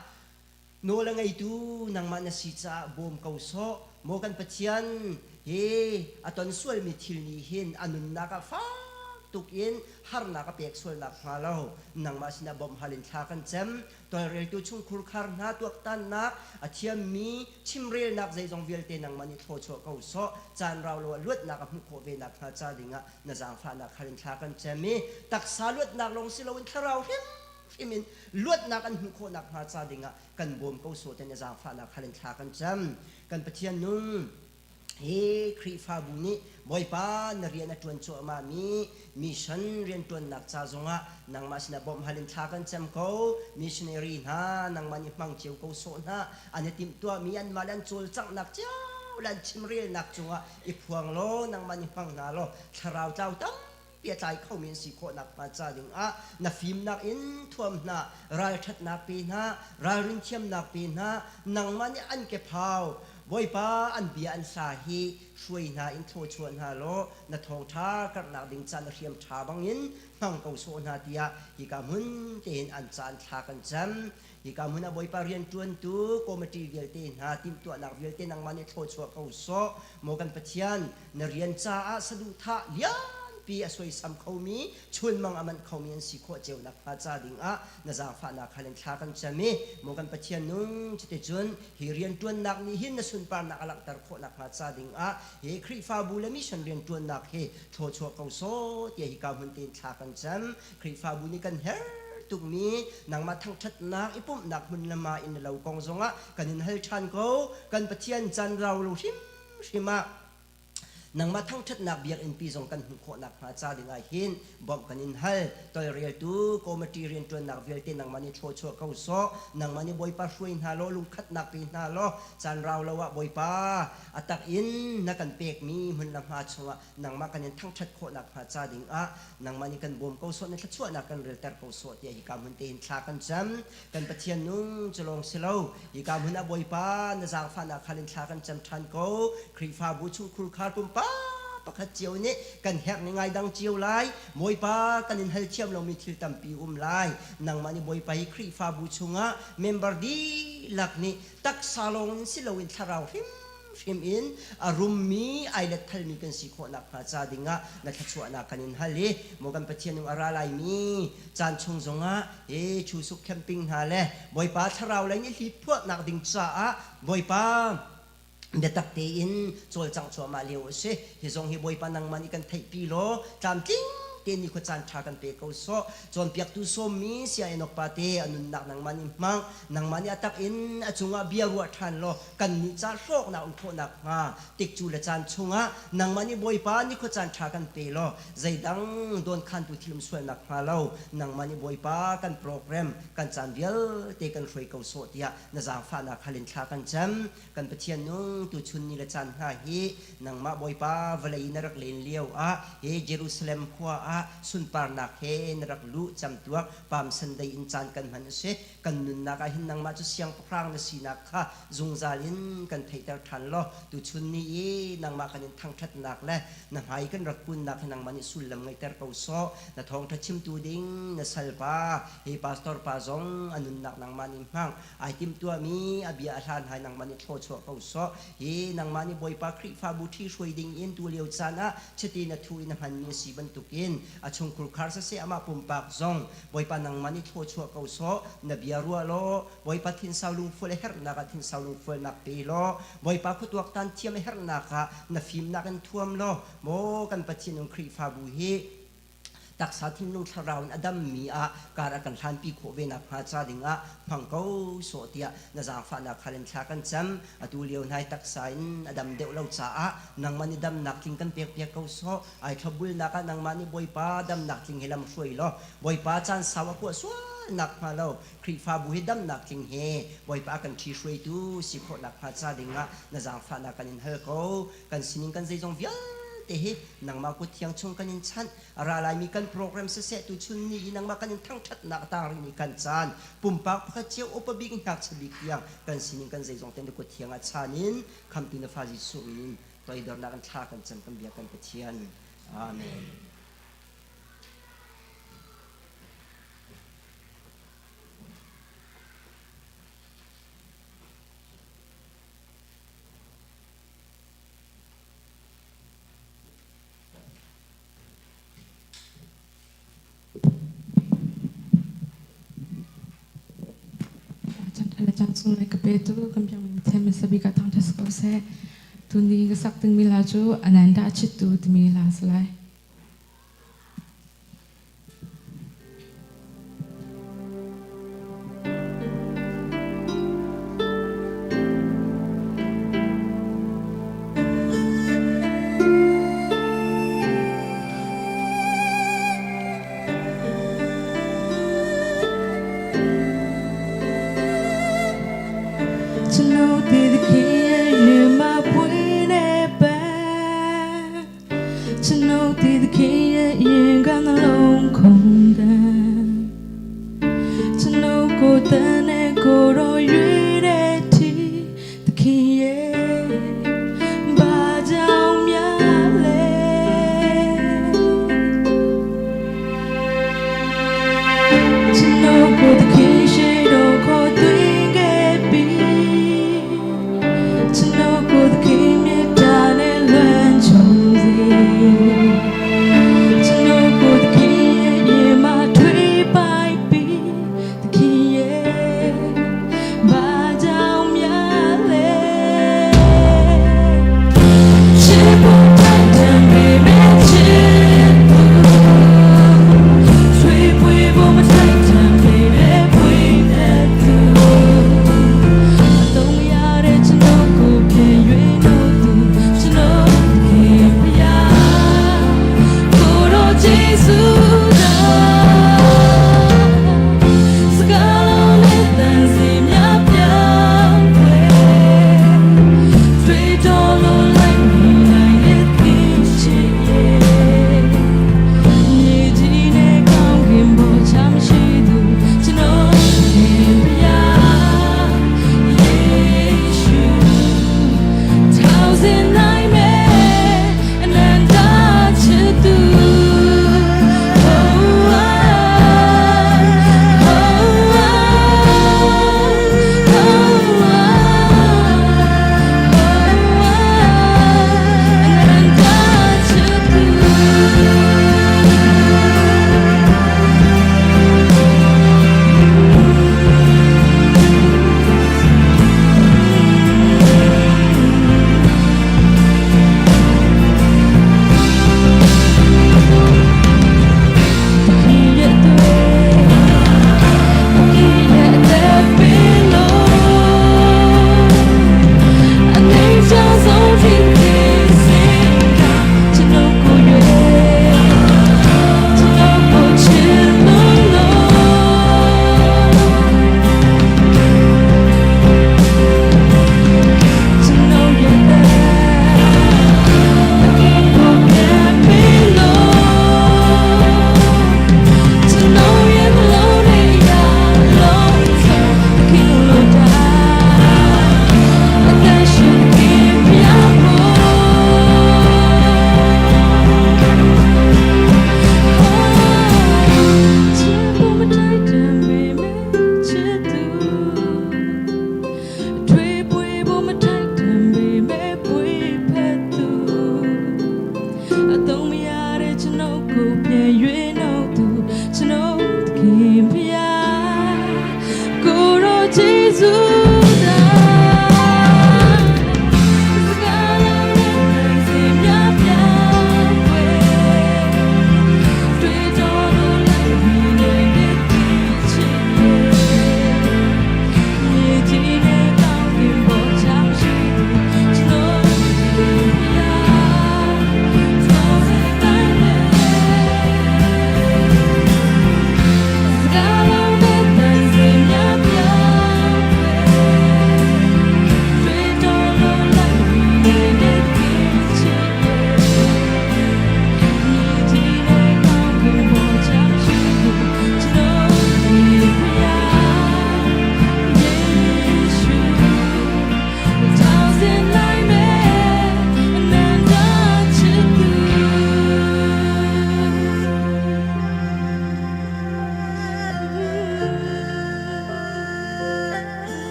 nawl a ngeitu nangmah na si caah bawm ko sawh. Maw kan Pathian, hi a ton sualmi thil nih hin a nunnak ah fak tuk in harnak a pek sual nakhnga lo nangmah sinah bawmh hal in thla kan cem. Tawlreltu chungkhur khar hna tuaktannak a thiammi chimrelnak zeizong vialte nangmah nih thlawchuah ko sawh. Caan rau lo ah luatnak a hmuh khawh ve nakhnga ca dingah na zaangfahnak hal in thla kan cem i taksa luatnak lawng si loin thlarau hrimhrim in luatnak an hmuh khawh nakhnga ca dingah kan bawm ko sawh te na zaangfahnak hal in thla kan cam. Kan Pathian nung hi Khrihfabu nih Bawipa na rian a ṭuan cuahmahmi mission rianṭuannak ca zongah nangmah sinah bawmh hal in thla kan cam ko. Missionary hna nangmah nih hmang cio ko sawh hna. An i timhtuahmi anmah le an cawlcanghnak cio le an chimrelnak cungah i phuang law nangmah nih hmang hna law thlarau tlau tampi a tlai khomi an si khawh nakhnga ca dingah na fimnak in thuam hna, ralṭhatnak pe hna, ralrin thiamnak pe hna, nangmah nih an kephau Bawipa an bia an hla hi hruai hna in thluachuah hna law na thawngṭha karhnak ding ca na hriam ṭha bangin hmang ko sawh hna tiah hika hmun tein an ca an thla kan cam. Hika hmun ah Bawipa rianṭuantu committee vialte hna timhtuahnak vialte nangmah nih thluachuah ko sawh. Maw kan Pathian, na rian caah saduhthah lianpi a suaisam khomi chunmang a manh khomi an si khawh cio nakhnga ca dingah na zaangfahnak hal in thla kan cam i maw kan Pathian nung cuticun hi rianṭuannak nih hin na sunparnak a langhter khawh nakhnga ca dingah hi Khrihfabu le mission rianṭuannak hi thluachuah ko sawh tiah hika hmun tein thla kan cam. Khrihfabu nih kan herh tukmi nangmah thangṭhatnak i pumhnak hmun le ma in na lo kong zongah kan in hal ṭhan ko. Kan Pathian caan rau lo hrim. hrimhrim ah Nangmah thangṭhatnak biakinnpi zong kan hmuh khawh nakhnga ca dingah hin bawmh kan in hal. Tawlreltu committee rianṭuannak vialte nangmah nih thluachuah ko sawh. Nangmah nih Bawipa hruai hna law lungkhatnak pe hna law caan rau lo ah Bawipa a tak in na kan pekmi hmun le hma chungah nangmah kan in thangṭhat khawh nakhnga ca dingah nangmah nih kan bawm ko sawh, na thluachuahnak kan relter ko sawh tiah hika hmun te hin thla kan cam. Kan Pathian nung cu lawng si lo, hika hmun ah Bawipa na zaangfahnak hal in thla kan cam ṭhan ko. Khrihfabu chungkhur khar pumpak pakhat cio nih kan herh ni ngai dang cio lai. Bawipa kan in hal thiam lomi thil tampi um lai. Nangmah nih Bawipa hi Khrihfabu chungah member dihlak nih taksa lawng in si loin thlarau hrim hrim in a rummi ai letthalmi kan si khawh nakhnga ca dingah na thluachuahnak kan in hal i maw kan Pathian nung a ra laimi caan chung zongah hi chusuk camping hna le Bawipa thlarau lei nih hliphuahnak ding caah Bawipa biatak tein cawlcangh cuahmah lio a si. Hi zong hi Bawipa nangmah nih kan theihpi law tlamtling tein ni khua caan ṭha kan pe ko sawh. Cawnpiaktu sawmmi Saya Enoch pate a nunnak nangmah nih hmang. Nangmah nih a tak in a cungah bia ruah ṭhan law kannih ca hlawknak um khawh nakhnga tikcu le caan chungah nangmah nih Bawipa nikhua caan ṭha kan pe law zeidang dawnkhantu thil um sual nakhnga lo nangmah nih Bawipa kan program kan caan vialte kan hruai ko sawh tiah na zaangfahnak hal in thla kan cam. Kan Pathian nung tuchun ni le caan hna hi nangmah Bawipa vawlei na rak len lio ah hi Jerusalem khua ah sunparnak he na rak luh camtuak Palm Sunday in caan kan hman a si. Kan nunnak ah hin nangmah cu siangpahrang na sinak kha zungzal in kan theihter ṭhan law tuchun ni i nangmah kan in thangṭhatnak le na hmai kan rak kunnak hi nangmah nih sullam ngeihter ko sawh. Na thawngṭha chimtu ding na salpa hi pastor pa zong a nunnak nangmah nih hmang. Ai timhtuahmi a bia a hlan hai nangmah nih thlawchuah ko sawh. Hi nangmah nih Bawipa Khrihfabu ṭhihruai ding in tu lio caan ah chiti na thu in a hmanmi a si bantukin a chungkhur khar siseh amah pumpak zong Bawipa nangmah nih thlawchuah ko sawh. Na bia ruah law Bawipa thinsau lungfual a herhnak ah thinsau lungfualnak pe law Bawipa khuatuaktan thiam a herhnak ah na fimnak in thuam law maw kan Pathian nung Khrihfabu hi taksa thinlung thlarau in a dammi ah kar a kan hlanpi khawh ve nakhnga ca dingah hmang ko sawh tiah na zaangfahnak hal in thla kan cam. Atu lio hnai taksa in a dam deuh lo caah nangmah nih damnak tling kan pekpiak ko sawh. Ai thlopbulnak ah nangmah nih Bawipa damnak tling he lam hruai law Bawipa caan sau a kuah sual nakhnga lo Khrihfabu hi damnak tling he Bawipa a kan ṭhihruaitu si khawh nakhnga ca dingah na zaangfahnak kan in hal ko. Kan sining kan zeizong vialte hi nangmah kut thiang chung kan in chanh. A ra laimi kan program siseh tuchun ni i nangmah kan in thangṭhatnak a tang rihmi kan caan pumpak pakhat cio upa bik ngakchia bik tiang kan sining kan zeizong te na kut thiang ah chan in khamtu na fa Jesuh min in toidornak in thla kan cam kan biak kan Pathian. Amen. Le cang sung le ka petu kan biak mi Pathian hmasa bik ah thangṭhat si ko seh. Tuni ka sak dingmi hla cu Ananda Chittu timi hla a si lai.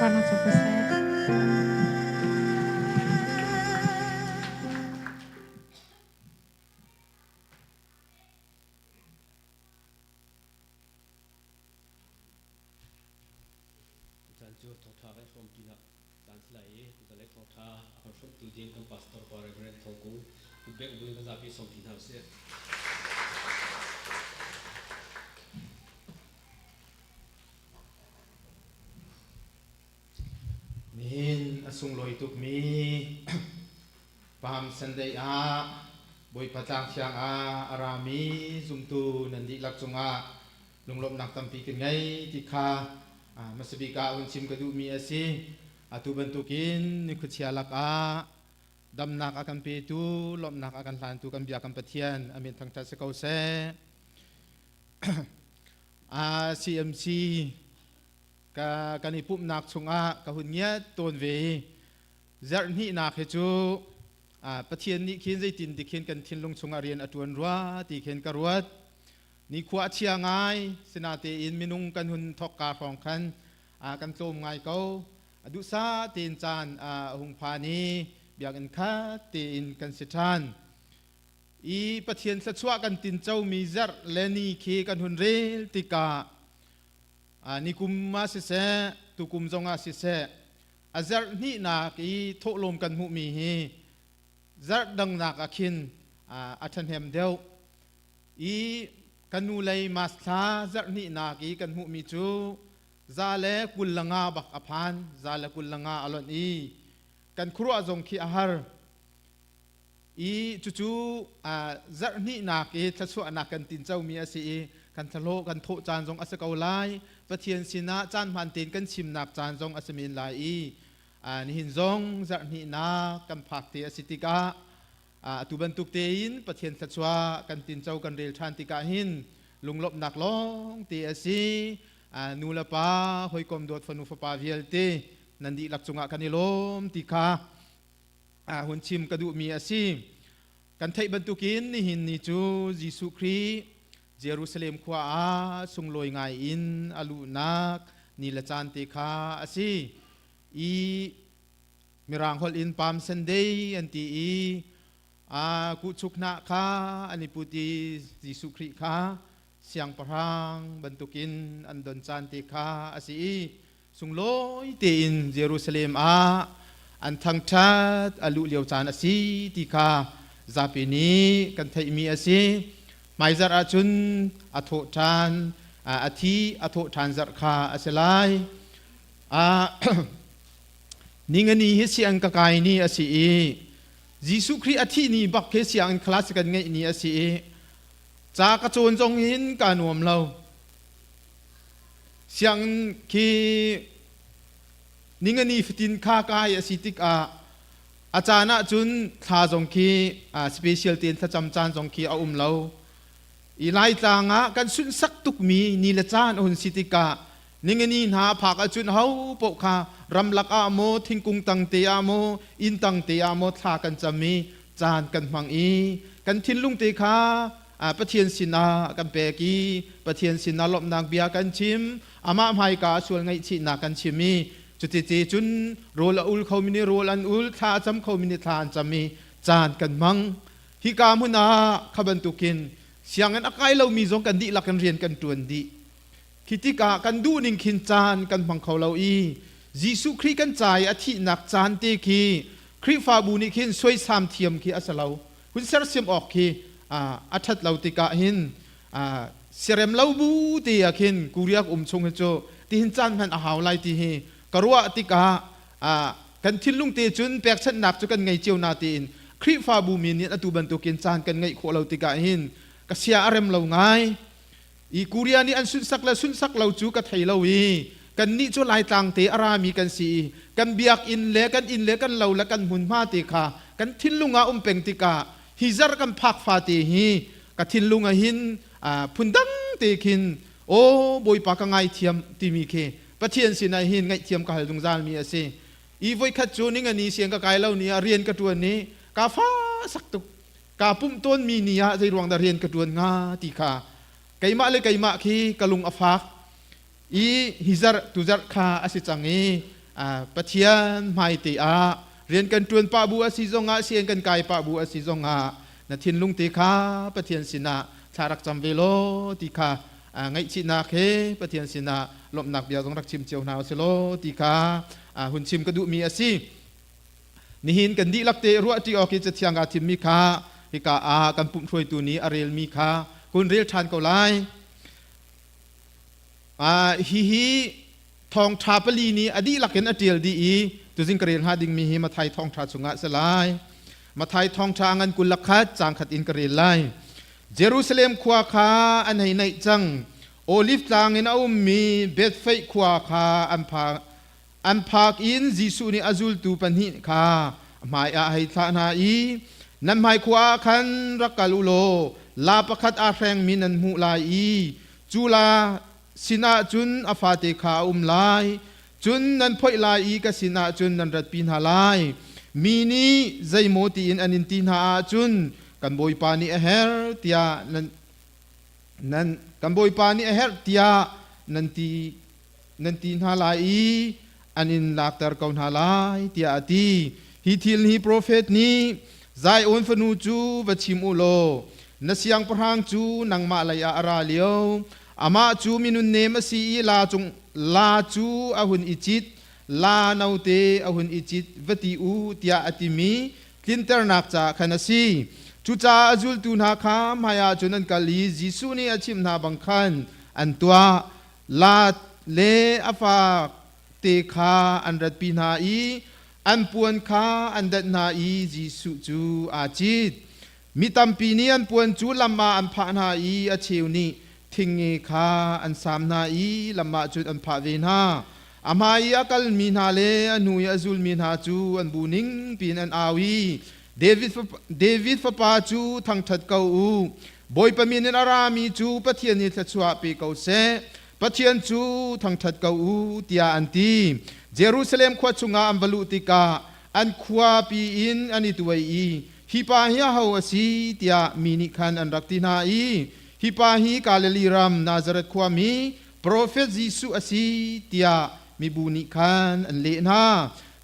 Sunparnak cu ko seh. Caan cu thawngṭha kan hrawm ṭinak caan si lai i tutan thawngṭha a kan hrawmtu ding kan pastor pa Reverend Thawng Kung kutbengh buin kan zapi sawm ṭi hna usih. Nihin a sunglawi tukmi Palm Sunday ah Bawipa Tlang Thiang ah a rami zumtu nan dihlak cungah lunglawmhnak tampi kan ngei ti kha hmasabik ah hun chim ka duhmi a si. Atu bantukin nikhuachia lakah damnak a kan petu, lawmhnak a kan hlantu kan bia kan Pathian a min thangṭhat si ko seh. CMC ka kan i pumhnak chungah ka hun ngiat tawn ve i zarhhnihnak hi cu Pathian nih khin zeitin ti khin kan thinlung chungah rian a ṭuan rua ti khin ka ruat. Nikhua a chia ngai, sinatein minung kan hun thawkka hrawng khan kan tlawm ngai ko. A duhsah tein caan a hung phan i biakinn khat tein kan si ṭhan. I Pathian thluachuah kan tincomi zarh le ni khi kan hun rel tikah nikum ah siseh, tukum zongah siseh, a zarh hnihnak i thawhlawm kan hmuhmi hi zarh dangnak ah khin a ṭhahnem deuh. I kan nu lei mas thla zarh hnihnak i kan hmuhmi cu za le 25 bak a phan, za le 25 a lonh i kan khuaruah zong khi a har. I cucu zarh hnihnak i thluachuahnak kan tincomi a si i kan thlahlawh kan thawh caan zong a si ko lai. Pathian sinah caan hmaan tein kan chimnak caan zong a si men lai i nihin zong zarh hnihnak kan phak te a si tikah atu bantuk tein Pathian thluachuah kan tinco kan rel ṭhan tikah hin lunglawmhnak lawng te a si. Nu le pa hawikom dawt fanu fapa vialte nan dihlak cungah kan i lawm ti kha hun chim ka duhmi a si. Kan theih bantukin nihin ni cu Jesuh Khrih Jerusalem khua ah sunglawi ngai in a luhnak ni le caan te kha a si. I Mirang holh in Palm Sunday an ti i a kuhchuk hnah kha an i put i Jesuh Khrih kha siangpahrang bantukin an don caan te kha a si i sunglawi tein Jerusalem ah an thangṭhat a luh lio caan a si ti kha zapi nih kan theihmi a si. Hmaizarh ahcun a thawh ṭhan, a thi a thawh ṭhan zarh kha a si lai. Ningani hi siang ka kai ni a si i Jesuh Khrih a thih ni bak khi sianginn class kan ngeih ni a si i ca ka cawn zong in kaa nuam lo. Sianginn khi ningani fatin kha kai a si tikah a caan ahcun thla zong khi special tein thlacam caan zong khi a um lo. I Laitlang ah kan sunhsak tukmi ni le caan a hun si tikah ningani hna phak ahcun ho paoh kha ramlak ah maw thingkung tang te ah maw inn tang te ah maw thla kan cam i caan kan hmang i kan thinlung te kha Pathian sinah kan pek i Pathian sinah lawmhnak bia kan chim amah hmaika sual ngaihchihnak kan chim i cuti cun rawl a ul khomi nih rawl an ul thla a cam khomi nih thla an cam i caan kan hmang hika hmun ah kha bantukin sianginn a kai lomi zong kan dihlak in rian kan ṭuan dih khi tikah kan duh ning khin caan kan hmang kho lo i Jesuh Khrih kan ca i a thihnak caan te khi Khrihfabu nih khin suaisam thiam khi a si lo hun sersiam awk khi a ṭhat lo tikah hin siarem lo bu te ah khin Korea um chung hi cu tihin caan hman a hau lai ti hi ka ruah tikah kan thinlung te cun pekchanhnak cu kan ngei cio na tiin Khrihfabu mi nih atu bantukin caan kan ngeih khawh lo tikah hin ka sia a rem lo ngai i Korea nih an sunhsak le sunhsak lo cu ka thei lo i kannih cu Laitlang te a rami kan si i kan biakinn le kan inn le kan lo le kan hmunhma te kha kan thinlung ah um peng tikah hi zarh kan phak fate hi ka thinlung ah hin phundang te khin aw Bawipa ka ngaithiam timi khi Pathian sinah hin ngaihthiam ka hal zungzal mi a si. I voikhat cu ningani siang ka kai lo ni ah rian ka ṭuan i ka fa sak tuk kaa pumh tawnmi ni ah zeiruang dah rian ka ṭuan hnga ti kha keimah le keimah khi ka lung a fak i hi zarh tuzarh kha a si cang i Pathian hmaite ah rian kan ṭuan pah bu a si zongah sian kan kai pah bu a si zongah na thinlung te kha Pathian sinah thla rak cam ve law ti kha ngaihchihnak he Pathian sinah lawmhnak bia zong rak chim cio hna usih law ti kha hun chim ka duhmi a si. Nihin kan dihlak te ruahṭi awk i Cathiang aa thimmi kha hika ah kan pumh hruaitu nih a relmi kha kun rel ṭhan ko lai. Hihi thawngṭha pali nih a dihlak in a ṭial dih i tuzing ka rel hnga dingmi hi Matthai thawngṭha chungah a si lai. Matthai thawngṭha ngan 21 caang khat in ka rel lai. Jerusalem khua kha an hei naih cang. Oliv tlang in a ummi Bethfeih khua kha an phak. An phak in Jesuh nih a zultu pahnih kha a hmaiah a hei thlah hna i, Nan hmai khua ah khan rak kal u law laa pakhat aa hrengmi nan hmuh lai i cu laa sinah cun a fate kha a um lai. Cun nan phoih lai i ka sinah cun nan ratpi hna lai. Mi nih zeimaw tiin an in ti hna ahcun kan Bawipa nih a herh tiah nan nan kan Bawipa nih a herh tiah nan ti nan ti hna lai i an in lakter ko hna lai tiah a ti. Hi thil hi profet nih Zion fanu cu va chim u law na siangpahrang cu nangmah lei ah a ra lio. Amah cu minun nem a si i la cung la cu a hun i cit, la note a hun i cit va ti u tiah a timi tlinternak caah khan a si. Cucaah a zultu hna kha hmaiah cun an kal i Jesuh nih a chimh hna bang khan an tuah. La le a fa te kha an ratpi hna i an puan kha an danh hna i Jesuh cu aa cit. Mi tampi nih an puan cu lam ah an phah hna i a cheu nih thingnge kha an saam hna i lam ah cun an phah ve hna. A hmai i a kalmi hna le a hnu i a zulmi hna cu an bu ning piin an au i David fapa, David fapa cu thangṭhat ko u. Bawipa min in a rami cu Pathian nih thluachuah pe ko seh. Pathian cu thangṭhat ko u, tiah an ti. Jerusalem khua chungah an va luh tikah an khuapi in an i tuai i, Hi pa hi aho a si? tiah mi nih khan an rak ti hna i, Hi pa hi Galilee ram Nazareth khuami profet Jesuh a si, tiah mibu nih khan an leh hna.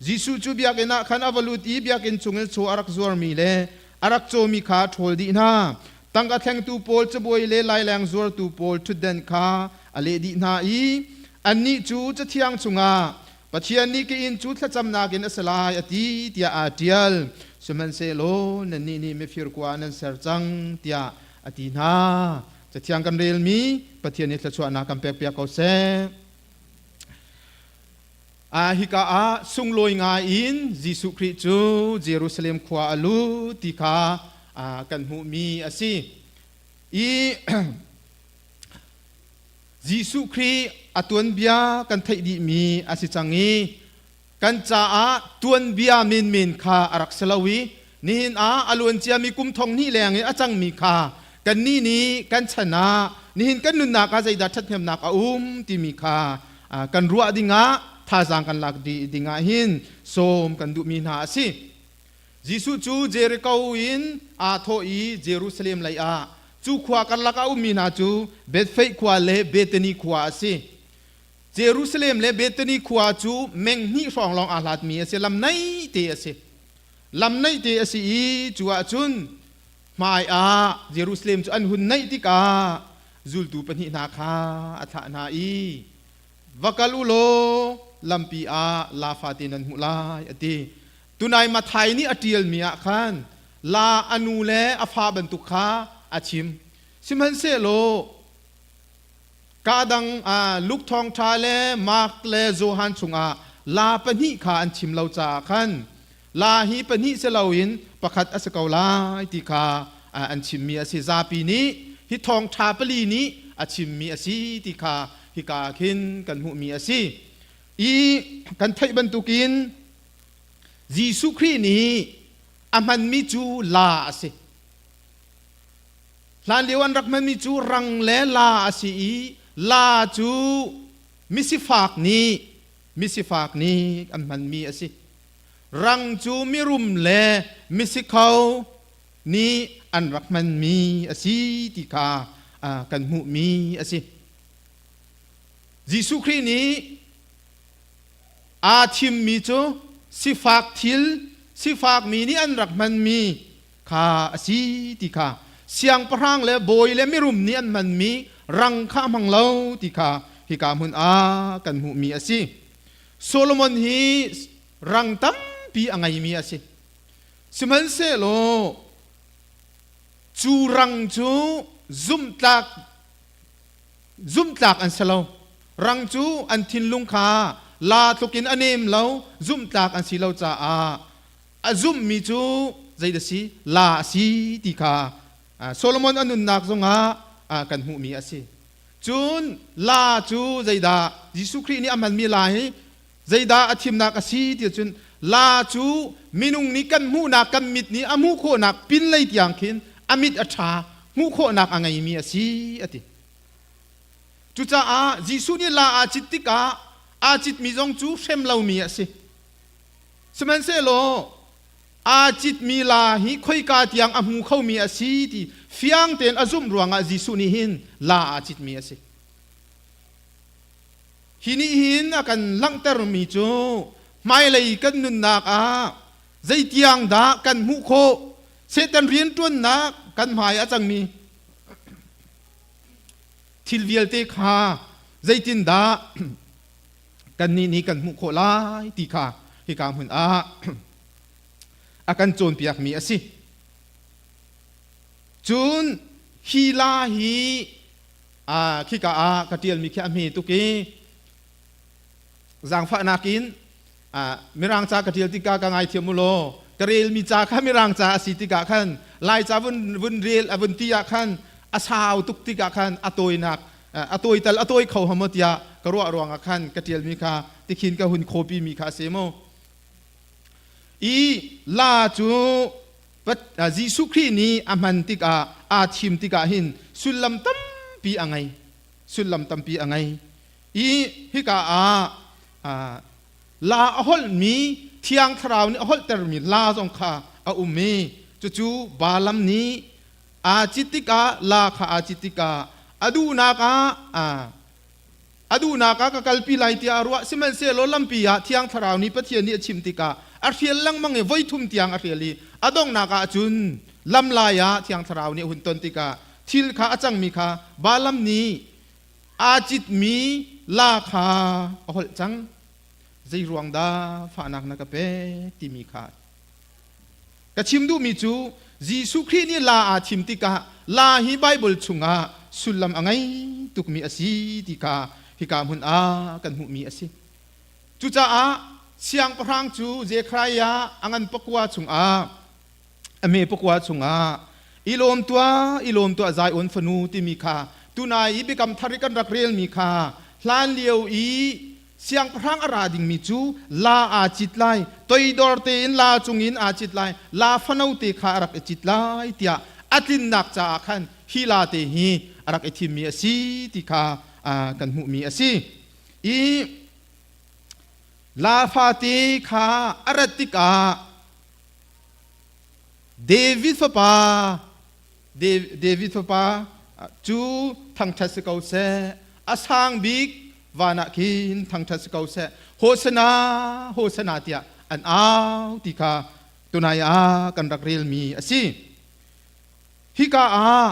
Jesuh cu biakinn ah khan a va lut i biakinn chungin chaw a rak zuarmi le a rak cawmi kha a ṭhawl dih hna. Tangka thlengtu pawl cabuai le laileng zuartu pawl ṭhutden kha a leh dih hna i annih cu Cathiang chungah Pathian nih ka inn cu thlacamnak in a si lai a ti tiah aa ṭial. Sihmanhsehlaw nannih nih mifir kua nan ser cang tiah a ti hna. Cathiang kan relmi Pathian nih thluachuahnak kan pekpiak ko seh. Ah, hika ah sunglawi ngai in Jesuh Khrih cu Jerusalem khua a lut ti kha kan hmuhmi a si. I Jesuh Khrih a tuanbia kan theih dihmi a si cang i kan caah tuanbia menmen kha a rak si lo i nihin ah a luan ciami kum thong hnih leng i a cangmi kha kannih nih kan chan ah nihin kan nunnak ah zeidah ṭhathnemnak a um timi kha kan ruah dingah thazaang kan lak dingah hin sawm kan duhmi hna a si. Jesuh cu Jericho in aa thawh i Jerusalem lei ah cu khua karlak ah ummi hna cu Bethfeih khua le Bethany khua a si. Jerusalem le Bethany khua cu meng hnih hrawng lawng aa hlatmi a si, lam naite a si. Lam naite a si i cu ahcun hmai ah Jerusalem cu an hun naih tikah zultu pahnih hna kha a thlah hna i va kal u law lampi ah la fate nan hmuh lai a ti. Tunai Mathai nih a ṭialmi ah khan la a nu le a fa bantuk kha a chim. Sihmanhsehlaw Ka dang Luke thawngṭha le Mark le Johan chungah la pahnih kha an chim lo caah khan la hi pahnih si loin pakhat a si ko lai ti kha an chimmi a si. Zapi nih hi thawngṭha pali nih a chimmi a si ti kha hika ah khin kan hmuhmi a si. I kan theih bantukin Jesuh Khrih nih a hmanmi cu la a si. Hlanlio an rak hmanmi cu rang le la a si i la cu misifak nih misifak nih an hmanmi a si. Rang cu mirum le misikho nih an rak hmanmi a si ti kha kan hmuhmi a si. Jesuh Khrih nih Aa thimmi cu sifak thil, sifakmi nih an rak hmanmi kha a si ti kha siangpahrang le bawi le mirum nih an hmanmi rang kha a hmang lo ti kha hika hmun ah kan hmuhmi a si. Solomon hi rang tampi a ngeimi a si. Sihmanhsehlaw cu rang cu zumhtlak zumhtlak an si lo. Rang cu an thinlung kha la tluk in a nem lo, zumhtlak an si lo caah a zumhmi cu zeidah si la a si ti kha Solomon a nunnak zongah kan hmuhmi a si. Cun la cu zeidah Jesuh Khrih nih a hmanmi la hi zeidah a thimnak a si ti cun la cu minung nih kan hmuhnak kan mit nih a hmuh khawhnak pinlei tiang khin a mit a ṭha hmuh khawhnak a ngeimi a si a ti. Cucaah Jesuh nih la aa cit tikah aa citmi zong cu hrem lomi a si. Sihmanhsehlaw aa citmi la hi khoika tiang a hmu khomi a si ti fiang tein a zumh ruangah Jesuh nih hin la aa citmi a si. Hi nih hin a kan langhtermi cu hmailei kan nunnak ah zeitiang dah kan hmuh khawh Satan rianṭuannak kan hmai a cangmi thil vialte kha zeitindah kannih nih kan hmuh khawh lai ti kha hika hmun ah a kan cawnpiakmi a si. Cun hi la hi khika ah ka ṭialmi khi a hme tuk i zaangfahnak in Mirang ca ka ṭial tikah ka ngaithiam u law ka relmi ca kha Mirang ca a si tikah khan Laica vun vun rel a vun ti ah khan a sau tuk tikah khan a tawinak a tawi tal a tawi kho hama tiah ka ruah ruangah khan ka ṭialmi kha tikhin ka hun copy mi kha a si mu i la cu Jesuh Khrih nih a hman tikah aa thim tikah hin sullam tampi a ngei sullam tampi a ngei i hika ah la a holhmi Thiang Thlarau nih a holhtermi la zong kha a um i cucu Balaam nih aa cit tikah la kha aa cit tikah a duhnak ah a duhnak ah ka kalpi lai tiah a ruah sihmanhsehlaw lampi ah Thiang Thlarau nih Pathian nih a chim tikah a hrial lengmang i voithum tiang a hrial i a donghnak ah cun lamlai ah Thiang Thlarau nih a hun ton tikah thil kha a cangmi kha Balaam nih aa citmi la kha a holh cang zei ruang dah fahnak na ka pek timi kha ka chim duhmi cu Jesuh Khrih nih la aa thim tikah la hi Baibal chungah sullam a ngei tukmi a si ti kha hika hmun ah kan hmuhmi a si. Cucaah siangpahrang cu Zekhariah a ngan pakua chungah a me pakua chungah i lawm tuah i lawm tuah Zion fanu timi kha tunai i biakam thar i kan rak relmi kha hlan lio i siangpahrang a ra dingmi cu la aa cit lai toidor tein la cungin aa cit lai la fano te kha a rak i cit lai tiah a tlinnak caah khan hi la te hi a rak i thimmi a si ti kha kan hmuhmi a si i la fate kha a rat tikah David fapa David fapa cu thangṭhat si ko seh a sang bik van ah khin thangṭhat si ko seh Hosana Hosana tiah an au ti kha tunai ah kan rak relmi a si hika ah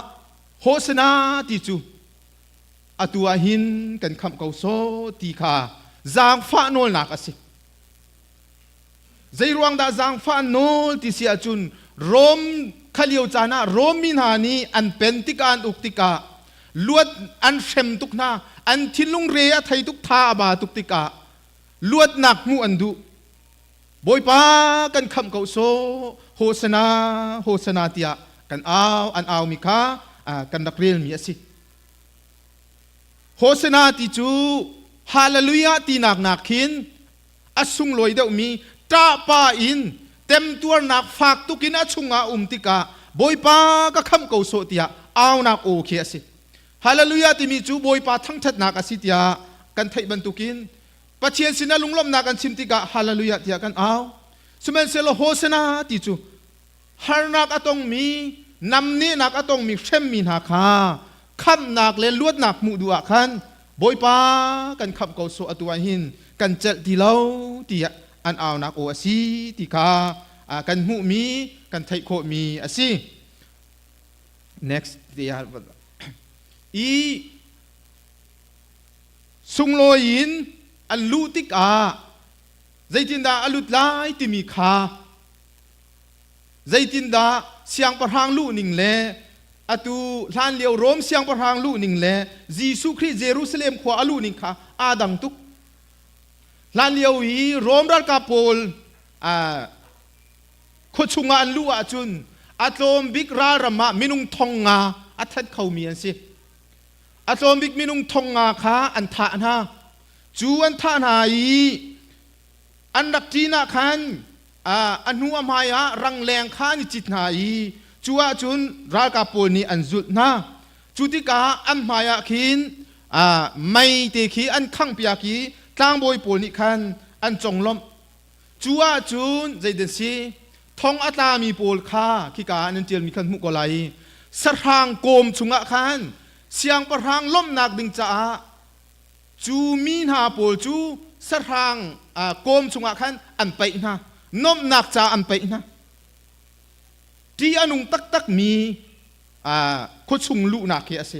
Hosana ti cu atu ah hin kan khamh ko sawh ti kha zaangfah nawlnak a si Zeiruang dah zaangfah an nawl ti si ahcun Rom kha lio caan ah Rom mi hna nih an pen tikah an uk tikah luat an hrem tuk hna an thinlung re a thei tuk tha a ba tuk tikah luatnak hmuh an duh Bawipa kan khamh ko sawh hosana hosana tiah kan au an aumi kha kan rak relmi a si Hosana ti cu hallelujah tinak nak khin a sunglawi deuhmi ṭahpa in temtuarnak fak tukin a chungah um tikah Bawipa ka khamh ko sawh tiah aunak aw khi a si. Hallelujah timi cu Bawipa thangṭhatnak a si tiah kan theih bantukin Pathian sinah lunglawmhnak kan chim tikah Hallelujah tiah kan au. Sihmanhsehlaw Hosana ti cu harnak a tongmi, namnehnak a tongmi hremmi hna kha khamhnak le luatnak hmuh duh ah khan Bawipa kan khamh ko sawh atu ah hin kan celh ti lo tiah an aunak aw a si ti kha kan hmuhmi kan theih khawhmi a si. Next i sunglawi in an luh tikah zeitindah a lut lai timi kha zeitindah siangpahrang luh ning le atu hlanlio Rom siangpahrang luh ning le Jesuh Khrih Jerusalem khua a luh ning kha aa dang tuk. Hlanlio i Rom ralkap pawl khua chungah an luh ahcun a tlawm bik ralram ah minung thong nga a that khomi an si. A tlawm bik minung thong nga kha an thah hna. Cu an thah hna i an rak ṭin ah khan a hnu a hmai ah rangleng kha an i cit hna i cu ahcun ralkap pawl nih an zulh hna. Cu tikah an hmai ah khin mei te khi an khanghpiak i tlangbawi pawl nih khan an conglawmh. Cu ahcun zeitin si thong a tlami pawl kha khika ah nan ṭialmi khan hmuh ko lai i sahrang kawm chungah khan siangpahrang lawmhnak ding caah cu mi hna pawl cu sahrang kawm chungah khan an paih hna nuamhnak ca an paih hna ṭih a nung taktakmi khuachung luhnak hi a si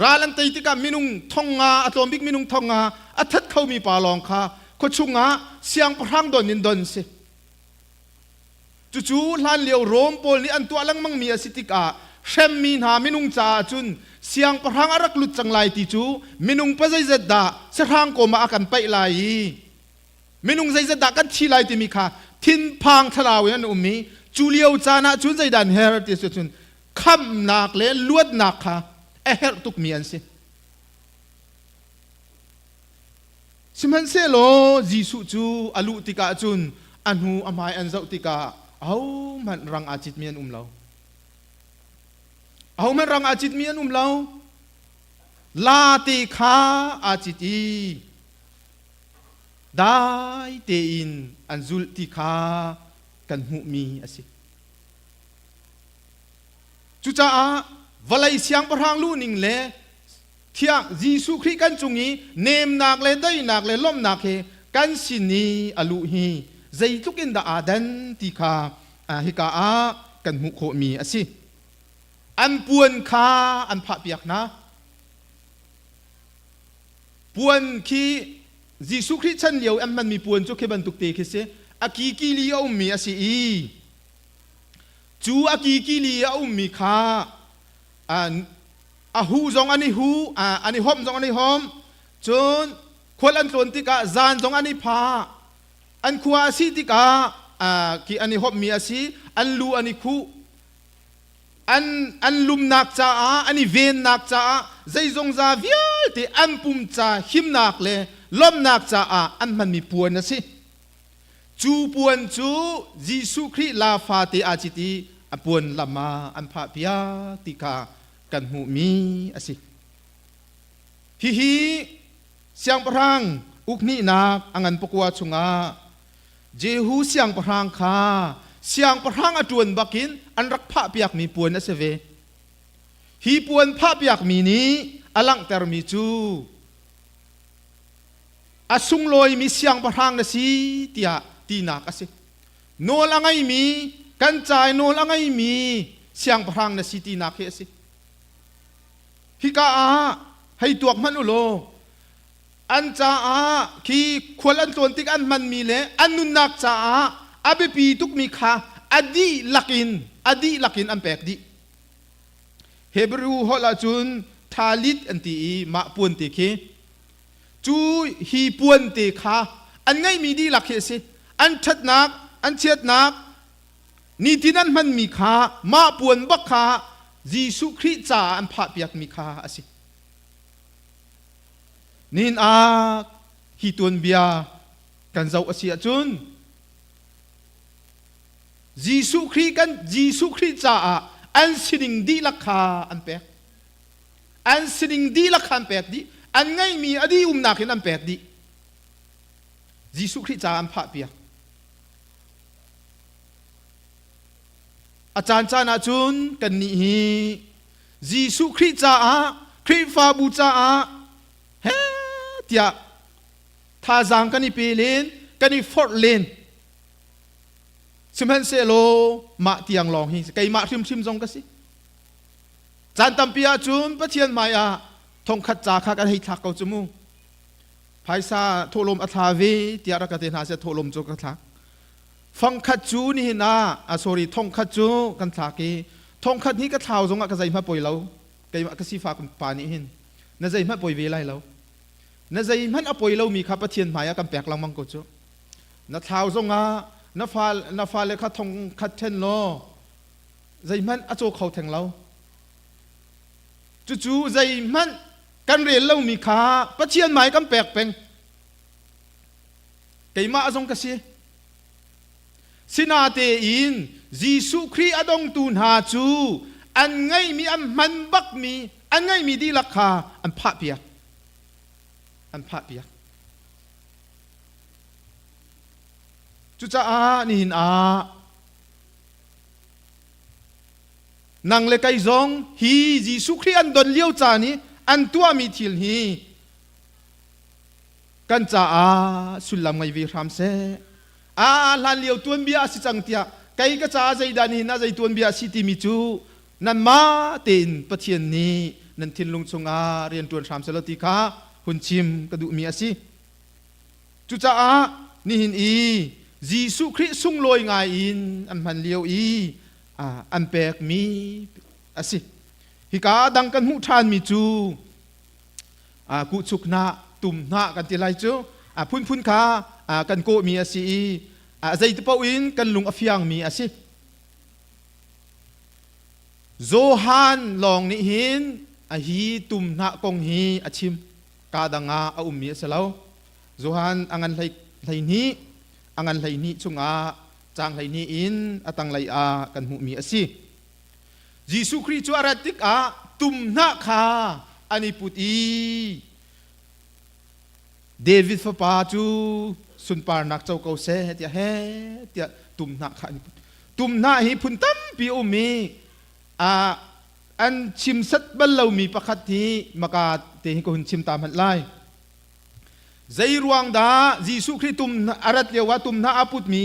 ral an tei tikah minung thong nga a tlawm bik minung thong nga a that khomi pa lawng kha khuachung ah siangpahrang don in don si Cucu hlanlio Rom pawl nih an tuah lengmangmi a si tikah hremmi hna minung caah cun siangpahrang a rak lut cang lai ti cu minung pa zeizat dah sahrang kawm ah a kan paih lai i minung zeizat dah kan thi lai timi kha thinphang thlarau in an um i cu lio caan ah cun zeidah an herh ti a si cun khamhnak le luatnak kha a herh tukmi an si. Sihmanhsehlaw Jesuh cu a luh tikah cun a hnu a hmai an zoh tikah ahohmanh rang aa citmi an um lo. Ahohmanh rang aa citmi an um lo. Late kha aa cit i dai tein an zulh ti kha kan hmuhmi a si. Cucaah vawlei siangpahrang luhning le Thiang Jesuh Khrih kan cung i nemnak le daihnak le lawmhnak he kan sin i a luh hi zeitluk in dah aa dan ti kha hika ah kan hmuh khawhmi a si. An puan kha an phahpiak hna. Puan khi Jesuh Khrih chan lio an hmanmi puan cu khi bantuk te khi si. A kikili a ummi a si i cu a kikili a ummi kha a hu zong an i hu an i hawmh zong an i hawm cun khual an tlawn tikah zan zong an i pha an khua a si tikah khi an i hawmhmi a si an lu an i khuh an an lumnak caah an i vennak caah zeizongza vialte an pum ca himnak le lawmhnak caah an hmanmi puan a si Cu puan cu Jesuh Khrih la fate aa cit i a puan lam ah an phahpiak ti kha kan hmuhmi a si. Hihi siangpahrang ukhnihnak a ngan pakua chungah Jehu siangpahrang kha siangpahrang a ṭuan bakin an rak phahpiakmi puan a si ve. Hi puan phahpiakmi nih a langhtermi cu a sunglawimi siangpahrang na si tiah tinak a si. Nawl a ngeimi, kan ca i nawl a ngeimi siangpahrang na si tinak hi a si. Hika ah hei tuak hmanh u law an caah khi khual an tlawn tik an hmanmi le an nunnak caah a biapi tukmi kha a dihlak in a dihlak in an pek dih. Hebrew holh ahcun thalit an ti i mah puan te khi Cu hi puan te kha an ngeihmi dihlak hi a si. An ṭhatnak, an chiatnak, nitin an hmanmi kha mah puan bak kha Jesuh Khrih caah an phahpiakmi kha a si. Nihin ah hi tuanbia kan zoh a si ahcun Jesuh Khrih kan Jesuh Khrih caah an sining dihlak kha an pek. An sining dihlak kha an pek dih. An ngeihmi a dih umnak in an pek dih. Jesuh Khrih caah an phahpiak. A caancaan ahcun kannih hi Jesuh Khrih caah, Khrihfabu caah he tiah tha. thazaang kan i pe len, kan i forh len. Sihmanhsehlaw mah tiang lawng hi keimah hrimhrim zong ka si. Caan tampi ahcun Pathian hmai ah thongkhat ca kha kan hei thlak ko cu mu. Phaisa thawhlawm a thla ve tiah rak ka te hna seh thawhlawm cu ka thlak. Fangkhat cu nihin ah, ah sorry, thongkhat cu kan thlak i thongkhat hi ka thlau zongah ka zeihmanh poi lo. Keimah ka sifak pa nih hin na zeihmanh poi ve lai lo. Na zeihmanh a poi lomi kha Pathian hmai ah kan pek lengmang ko cu. Na thlau zongah na fa na fale kha thongkhat ṭhen law zeihmanh a caw kho theng lo. Cucu zeihmanh kan rel lomi kha Pathian hmai kan pek peng. Keimah zong ka si. Sinatein Jesuh Khrih a dongtu hna cu an ngeihmi an hman bakmi an ngeihmi dihlak kha an phahpiak. An phahpiak. Cucaah nihin ah nang le kei zong hi Jesuh Khrih an don lio caan i an tuahmi thil hi kan caah sullam ngei ve hram seh. A hlan lio tuanbia a si cang tiah kei ka caah zeidah nihin ah zei tuanbia a si timi cu nanmah tein Pathian nih nan thinlung chungah rian ṭuan hram selaw ti kha hun chim ka duhmi a si. Cucaah nihin i Jesuh Khrih sunglawi ngai in an hman lio i an pekmi a si. Hika dang kan hmuh ṭhanmi cu kuhchuk hnah, tum hnah kan ti lai cu phunphun kha kan kawhmi a si i zeiti paoh in kan lung a fiangmi a si. Johan lawng nih hin a hi tum hnah kong hi a chim. Ka dang ah a ummi a si lo. Johan a ngan 12 a ngan 12 chungah caang 12 in a tanglei ah kan hmuhmi a si. Jesuh Khrih cu a rat tikah tum hnah kha an i put i David fapa cu sunparnak co ko seh tiah he tiah tum hnah kha an i put. Tum hnah hi phun tampi a um i an chim set bal lomi pakhat hi maka te hi ka hun chim ta hmanh lai. Zei ruang dah Jesuh Khrih tum a rat lio ah tum hnah a putmi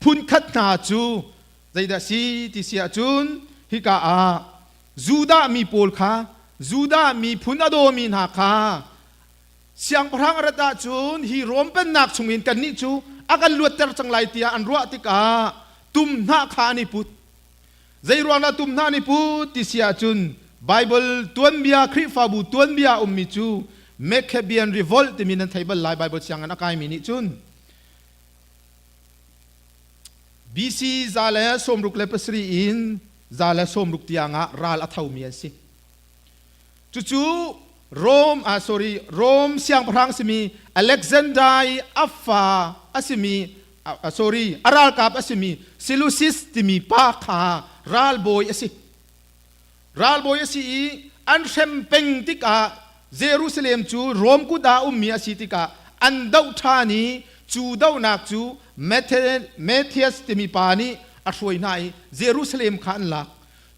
phun khat hna cu Zeidah si ti si ahcun hika ah Judah mi pawl kha Judah miphun a dawmi hna kha siangpahrang a rat ahcun hi Rom pennak chungin kannih cu a kan luatter cang lai tiah an ruah tikah tum hnah kha an i put. Zei ruangah tum hnah an i put ti si ahcun Bible tuanbia Khrihfabu tuanbia a ummi cu Maccabean Revolt timi nan thei bal lai Bible sianginn a kaimi nih cun BC 167 in 160 tiangah ral a thomi an si. Cucu Rome, ah, sorry, Rome siangpahrang simi Alexander i a fa a simi, ah, sorry, a ralkap a simi Seleucus timi pa kha ralbawi a si. Ralbawi a si i an hrem peng tikah Jerusalem cu Rom kut ah ummi a si tikah an doh ṭhan i cu dohnak cu Matthias timi pa nih a hruai hna i Jerusalem kha an lak.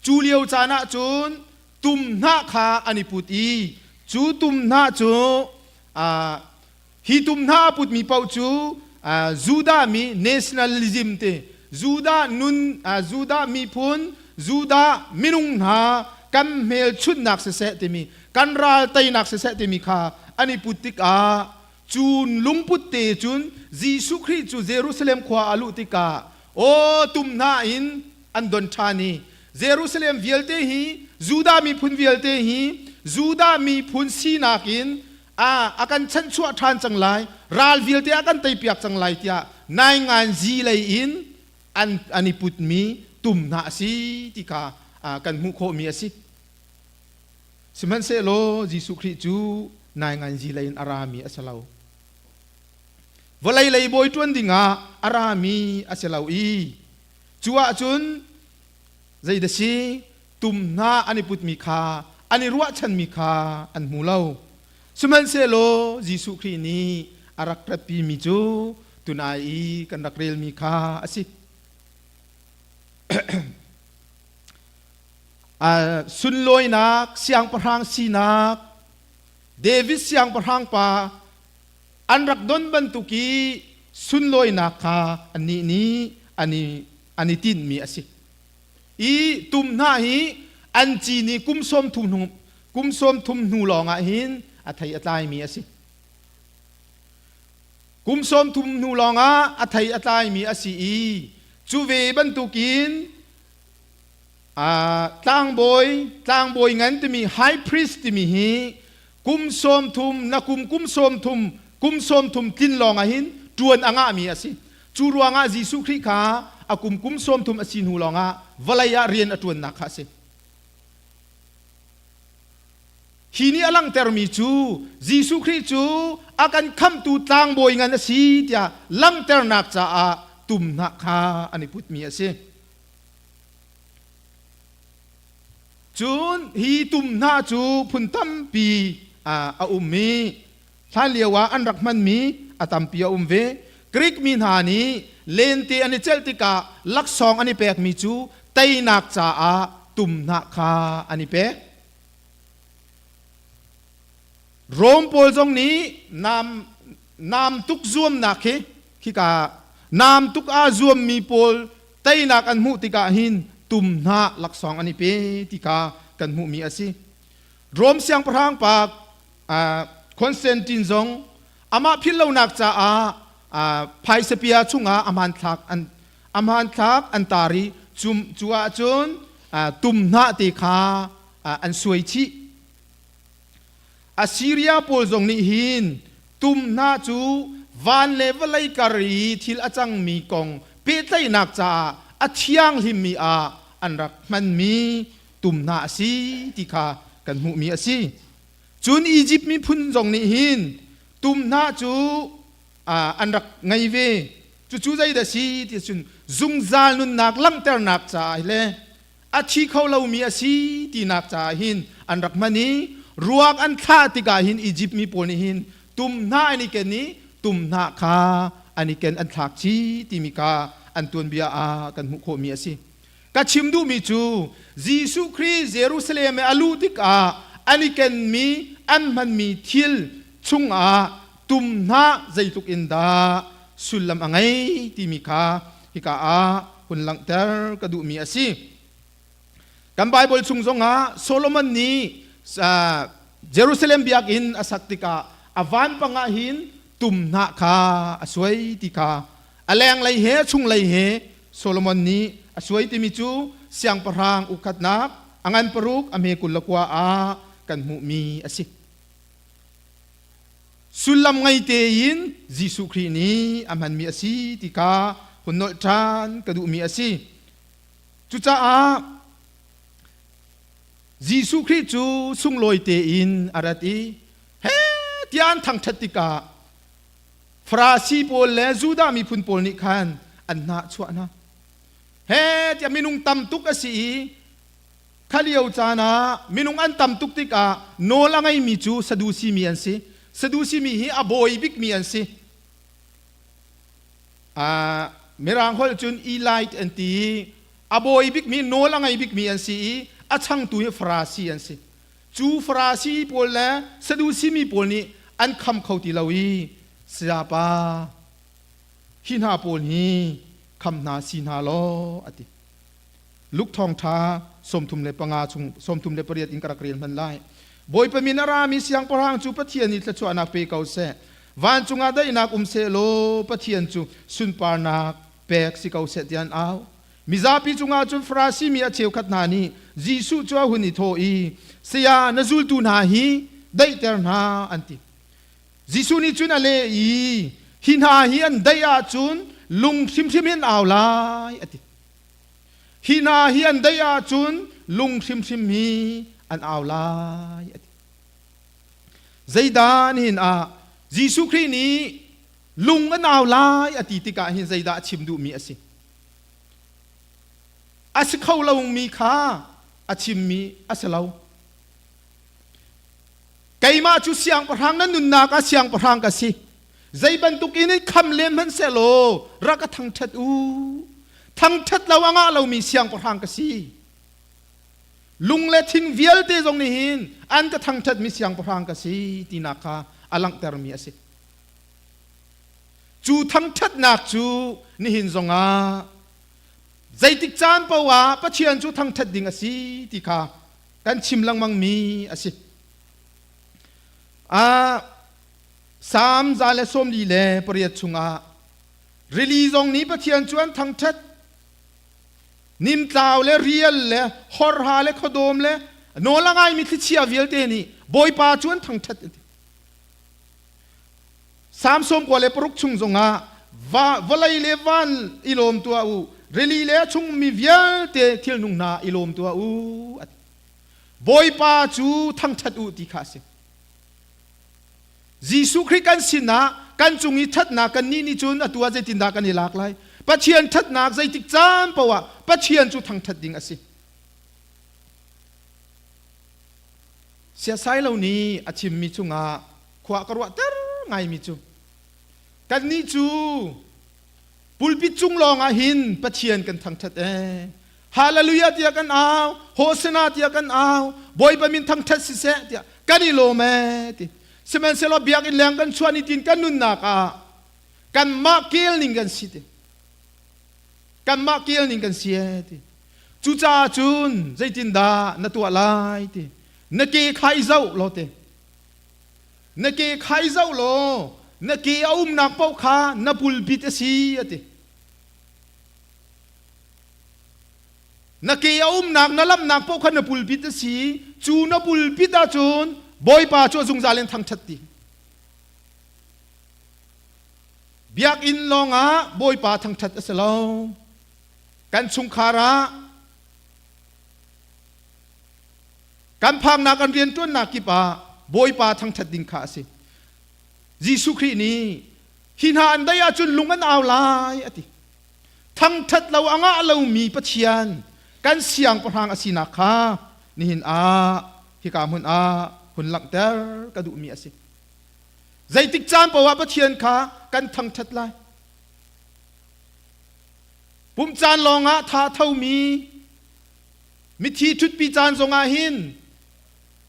Cu lio caan ah cun tum hnah kha an i put i cu tum hnah cu Hi tum hna a putmi paoh cu Judah mi nationalism te Judah nun Judah miphun Judah minung hna kan hmelchunhnak siseh timi kan ral teinak siseh timi kha an i put tikah cu lungput te cun Jesuh Khrih cu Jerusalem khua a luh tikah aw tum hna in an don ṭhan i Jerusalem vialte hi Judah miphun vialte hi Judah miphun sinak in a kan chanhchuah ṭhan cang lai, ral vialte a kan teipiak cang lai tiah nainganzi lei in an, an i putmi tum hna a si ti kha kan hmuh khawhmi a si. Sihmanhsehlaw Jesuh Khrih cu nainganzi lei in a rami a si lo. Vawlei lei bawi ṭuan dingah a rami a si lo i cu ahcun zeidah si tum hna an i putmi kha an i ruahchanmi kha an hmu lo. Sihmanhsehlaw Jesuh Khrih nih a rak ratpimi cu tunai i kan rak relmi kha a si. Sunlawinak siangpahrang sinak David siangpahrang pa. An rak don bantuk i sunlawinak kha annih nih an i an i tinhmi a si. I tum hna hi an cin i kum 30 hnu kum 30 hnu lawngah hin a thei a tlaimi a si. Kum 30 hnu lawngah a thei a tlaimi a si i cu ve bantukin tlangbawi tlangbawi ngan timi high priest timi hi kum 30 na kum kum 30 kum 30 tlin lawng ah hin ṭuan a ngahmi a si. Cu ruangah Jesuh Khrih kha a kum kum 30 a si hnu lawngah vawlei ah rian a ṭuannak kha a si. Hi nih a langhtermi cu Jesuh Khrih cu a kan khamhtu tlangbawi ngan a si tiah langhternak caah tumhnah kha an i putmi a si. Cun hi tumhnah cu phun tampi a um i hlanlio ah an rak hmanmi a tampi a um ve. Greek mi hna nih lente an i celh tikah laksawng an i pekmi cu teinak caah tumhnah kha an i pek. Rom pawl zong nih nam nam tuk zuamnak khi khika nam tuk aa zuammi pawl teinak an hmuh tikah hin tumhnah laksawng an i pe ti kha kan hmuhmi a si. Rom siangpahrang pa Constantine zong amah philhlonak caah phaisapia chungah a hmanthlak an a hmanthlak an tar i cu ahcun tumhnah te kha an suai chih. Assyria pawl zong nih hin tumhnah cu van le vawlei kar i thil a cangmi kong pehtlaihnak caah a thianghlimmi ah an rak hmanmi tumhnah a si ti kha kan hmuhmi a si. Cun Izipt miphun zong nih hin tumhnah cu an rak ngei ve. Cucu zeidah a si ti cun zungzal nunnak langhternak caah le a thi kho lomi a si tinak caah hin an rak hman i ruak an thlah tikah hin Izipt mi pawl nih hin tumhnah an i ken i tumhnah kha an i ken an thlak chih timi kha an tuanbia ah kan hmuh khawhmi a si. Ka chim duhmi cu Jesuh Khrih Jerusalem i a luh tikah an i kenmi an hmanmi thil chungah tumhnah zeitluk in dah sullam a ngei timi kha hika ah hun langhter ka duhmi a si. Kan Baibal chung zongah Solomon nih Jerusalem biakinn a sak tikah a vanpang ah hin tumhnah kha a suai ti kha a lenglei he a chunglei he Solomon nih a suai timi cu siangpahrang ukhatnak a ngan paruk a hme 29 ah kan hmuhmi a si. Sullam ngei tein Jesuh Khrih nih a hmanmi a si ti kha hun nolh ṭhan ka duhmi a si. Cucaah Jesuh Khrih cu sunglawi tein a rat i he tiah an thangṭhat tikah Farasi pawl le Judah miphun pawl nih khan an hnahchuah hna. He tiah minung tam tuk a si i Kha lio caan ah minung an tam tuk tikah nawl a ngeimi cu Sadusi mi an si. Sadusi mi hi a bawi bikmi an si. Uh, Mirang holh cun elite an ti i a bawi bikmi nawl a ngei bikmi an si i a changtu hi Farasi an si. Cu Farasi pawl le Sadusi mi pawl nih an kham kho ti lo i sayapa hi hna pawl hi kham hna si hna law a ti. Luke thawngṭha 35 chung 38 in ka rak rel hman lai. Bawipa min a rami siangpahrang cu Pathian nih thluachuahnak pe ko seh. Vancung ah daihnak um seh law Pathian cu sunparnak pek si ko seh tiah an au. Mizapi cungah cun Farasi mi a cheukhat hna nih Jesuh cu a hun i thawh i, Saya, na zultu hna hi daihter hna, an ti. Jesuh nih cun a leh i, Hi hna hi an daih ahcun lung hrimhrim in au lai, a ti. Hi hna hi an daih ahcun lung hrimhrim hi an au lai a ti. Zeidah nihin ah Jesuh Khrih nih lung an au lai a ti tikah hin zeidah a chim duhmi a si? A si kho lomi kha a chimmi a si lo. Keimah cu siangpahrang na nunnak ah siangpahrang ka si. Zei bantuk in in kham len hmanh sehlaw rak ka thangṭhat u. Thangṭhat lo a ngah lomi siangpahrang ka si. Lung le thing vialte zong nih hin an ka thangṭhatmi siangpahrang ka si tinak kha a langhtermi a si. Cu thangṭhatnak cu nihin zongah zeitik caan paoh ah Pathian cu thangṭhat ding a si ti kha kan chim lengmangmi a si. Ah, Salm 148 chungah rili zong nih Pathian cu an thangṭhat. Nimtlau le rial le horha le khuadawm le nawl a ngaimi thlichia vialte nih Bawipa cu an thangṭhat. Salm 96 chung zongah vawlei le van i lawm tuah u, rili le a chungmi vialte thilnung hna i lawm tuah u. Bawipa cu thangṭhat u ti kha a si. Jesuh Khrih kan sinah kan cung i ṭhatnak kan nih nih cun atu ah zeitindah kan i lak lai? Pathian ṭhatnak zeitik caan paoh ah Pathian cu thangṭhat ding a si. Siasai lo nih a chimmi chungah khua ka ruahter ngaimi cu kannih cu pulpit cung lawngah hin Pathian kan thangṭhat ee. Hallelujah tiah kan au, Hosanna tiah kan au, Bawipa min thangṭhat siseh tiah kan i lawm ee ti. Sihmanhsehlaw biakinn leng kan chuah ni tin kan nunnak ah kanmah kel ning kan si ti. Kanmah kel ning kan si ee ti. Cucaah cun zeitindah na tuah lai ti. Na ke kha i zoh law ti. Na ke kha i zoh law na ke a umnak paoh kha na pulpit a si a ti. Na ke a umnak na lamnak paoh kha na pulpit a si. Cu na pulpit ahcun Bawipa cu a zungzal in thangṭhat ti. Biakinn lawngah Bawipa thangṭhat a si lo. Kan chungkhar ah Kan phaknak kan rianṭuannak kip ah Bawipa thangṭhat ding kha a si. Jesuh Khrih nih hi hna an dai ahcun lung an au lai a ti. Thangṭhat lo a ngah lomi Pathian kan siangpahrang a sinak kha nihin ah hika hmun ah hun langhter ka duhmi a si. Zeitik caan paoh ah Pathian kha kan thangṭhat lai. Pumh caan lawngah tha thomi Mithi ṭhutpi caan zongah hin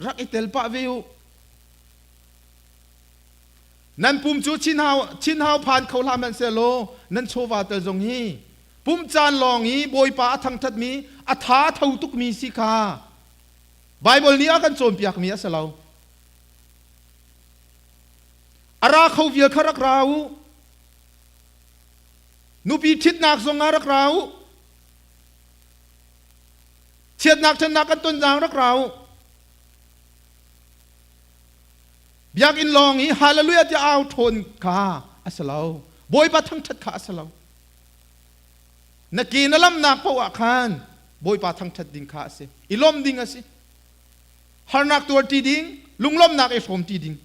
rak i tel pah ve u. Nan pum cu chinhau, chinhau phan kho hlah hmanhsehlaw nan chawva tel zong hi pum caan lawng i Bawipa a thangṭhatmi a tha tho tukmi si kha Baibal nih a kan cawnpiakmi a si lo. A ra kho vial kha rak ra u. Nupi ṭhitnak zongah rak ra u. Chiatnak ṭhennak kan ton zaang rak ra u. Biakinn lawng i hallelujah tiah au ṭhawn kha a si lo. Bawipa thangṭhat kha a si lo. Na ke na lamnak paoh ah khan Bawipa thangṭhat ding kha a si. I lawmh ding a si. Harnak tuarṭi ding, lunglawmhnak i hrawmṭi ding.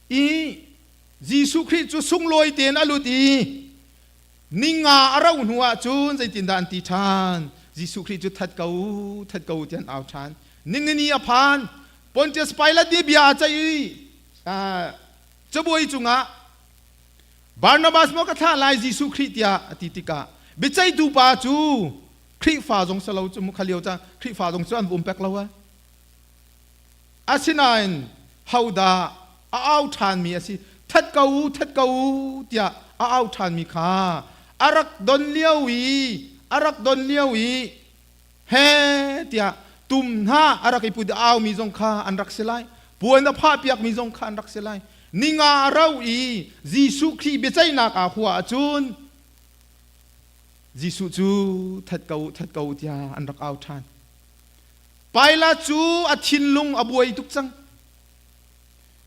I Jesuh Khrih cu sunglawi tein a lut i ninga a rauh hnu ah cun zeitindah an ti ṭhan? Jesuh Khrih cu that ko, that ko tiah an au ṭhan. Ningini a phan. Pontius Pilate nih bia a ceih i cabuai cungah Barnabas maw ka thlah lai Jesuh Khrih tiah a ti tikah biaceihtu pa cu Khrihfa zong si lo cu mu kha lio caan Khrihfa zong cu an um pek lo ai. Asinain hodah a au ṭhanmi a si? That ko u, that ko u tiah a au ṭhanmi kha a rak don lio i a rak don lio i he tiah tum hna a rak i put i aumi zong kha an rak si lai. Puan a phahpiakmi zong kha an rak si lai. Ninga a rau i Jesuh Khrih biaceihnak aa hua ahcun Jesuh cu that ko u, that ko u tiah an rak au ṭhan. Pilate cu a thinlung a buai tuk cang.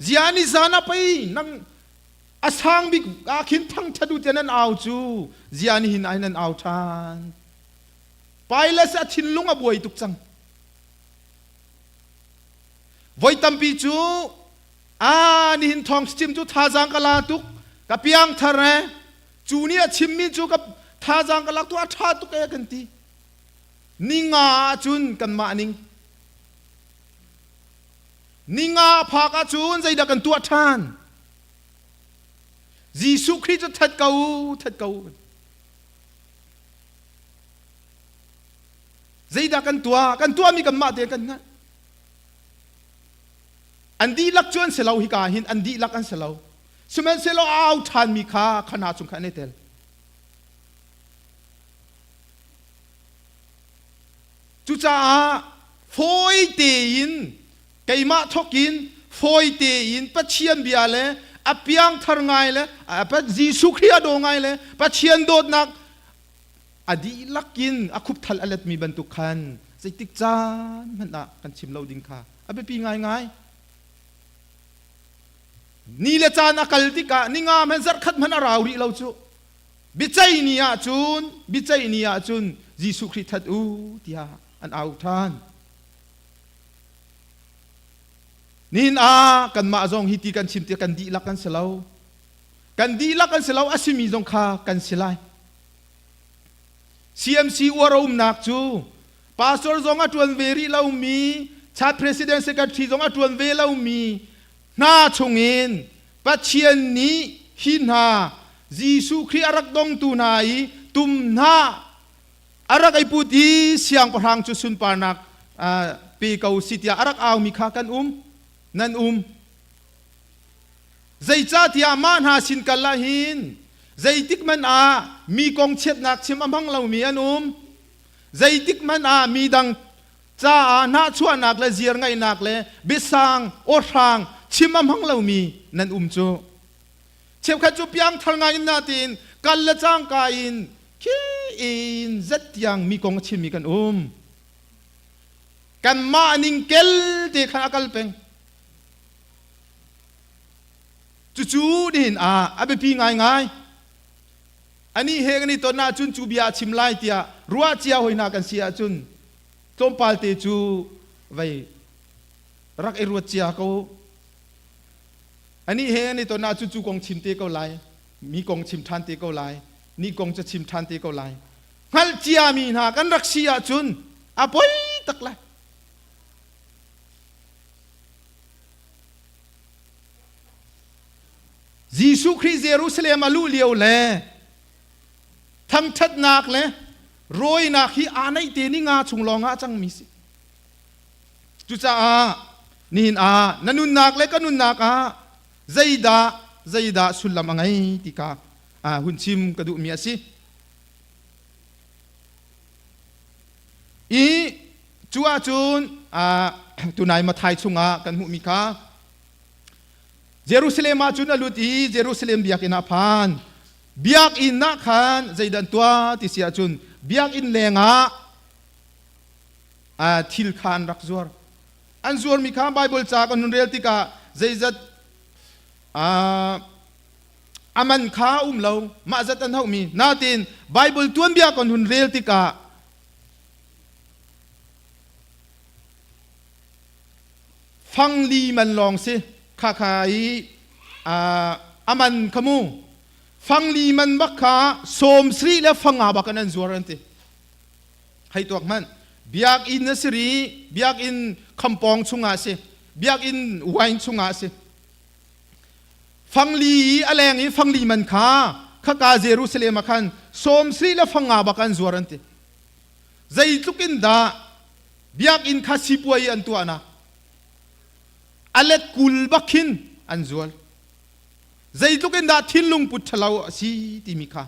Zia ni zan ah pei nang a sang bik ah khin thangṭhat u tiah nan au cu zia ni hin ai nan au ṭhan. Pilate a thinlung a buai tuk cang. Voi tampi cu a nihin thawng chim cu thazaang ka la tuk ka piang thar e cu nih a chimmi cu ka thazaang ka lak tu a ṭha tuk e kan ti. Ninga ahcun kanmah ning ninga a phak ahcun zeidah kan tuah ṭhan? Jesuh Khrih cu that ko, that ko. Zeidah kan tuah? Kan tuahmi kanmah tein kan hngalh. An dihlak cu an si lo hika hin an dihlak an si lo. Sihmanhsehlaw a au ṭhanmi kha khana chung kha an i tel. Cucaah fawi tein keimah thawkin fawi tein Pathian bia le a piangthar ngai le Jesuh Khrih a daw ngai le Pathian dawtnak a dihlak in a khupthal a letmi bantuk khan zeitik caan hmanh ah kan chim lo ding kha a biapi ngaingai. Ni le caan a kal tikah ninga hmanh zarhkhat hmanh a rau rih lo cu. Biaceih ni ahcun biaceih ni ahcun Jesuh Khrih that u tiah an au ṭhan. Nihin ah kanmah zong hi ti kan chim tiah kan dihlak kan si lo. Kan dihlak kan si lo a simi zong kha kan si lai. CMC uar a umnak cu pastor zong a ṭuan ve rih lomi, church president secretary zong a ṭuan ve lomi hna chungin Pathian nih hi hna Jesuh Khrih a rak dongtu hna i tum hna a rak i put i siangpahrang cu sunparnak pe ko si tiah a rak aumi kha kan um nan um. Zeicahtiah mah hna sin kal ah hin zeitik hmanh ah mi kong chiatnak chim a hmang lomi an um. Zeitik hmanh ah mi dang caah hnahchuahnak le ziar ngaihnak le biasang awhrang chim a hmang lomi nan um cu. Cheukhat cu piangthar ngai in natin kal le cangka in khi in zet tiang mi kong a chimmi kan um. Kanmah ning kel te khan a kal peng. Cucu nihin ah a biapi ngaingai. Anih he kan i ton ahcun cu bia a chim lai tiah ruah cia hoi hna kan si ahcun tlawmpal te cu vei rak i ruat cia ko. Anih he an i ton ahcun cu kong chim te ko lai, mi kong chim ṭhan te ko lai, ni kong cu chim ṭhan te ko lai. Hngalh ciami hna kan rak si ahcun a poi tak lai. Jesuh Khrih Jerusalem a luh lio le thangṭhatnak le rawinak hi aa naih te ni nga chung lawng ah a cangmi si. Cucaah nihin ah na nunnak le ka nunnak ah zeidah zeidah sullam a ngei ti kha hun chim ka duhmi a si. I cu ahcun tunai Mathai chungah kan hmuhmi kha Jerusalem ah cun a lut i Jerusalem biakinn ah a phan. Biakinn ah khan zeidah an tuah ti si ahcun biakinn lengah thil kha an rak zuar. An zuarmi kha Baibal ca kan hun rel tikah zeizat a man kha a um lo, mah zat an hauhmi. Nain Baibal tuanbia kan hun rel tikah Fangli man lawng si khakha i a man kha mu fangli man bak kha sawm sri le fanga bak in an zuar an ti hei tuak hmanh biakinn a si ri biakinn khampawng chungah a si biakinn wine chungah a si fangli i a leng i fangli man kha khaka Jerusalem ah khan sawm sri le fanga bak an zuar an ti zeitluk in dah biakinn kha sipuai an tuahnak a let 20 bak khin an zual zeitluk in dah thinlung put ṭhalo a si timi kha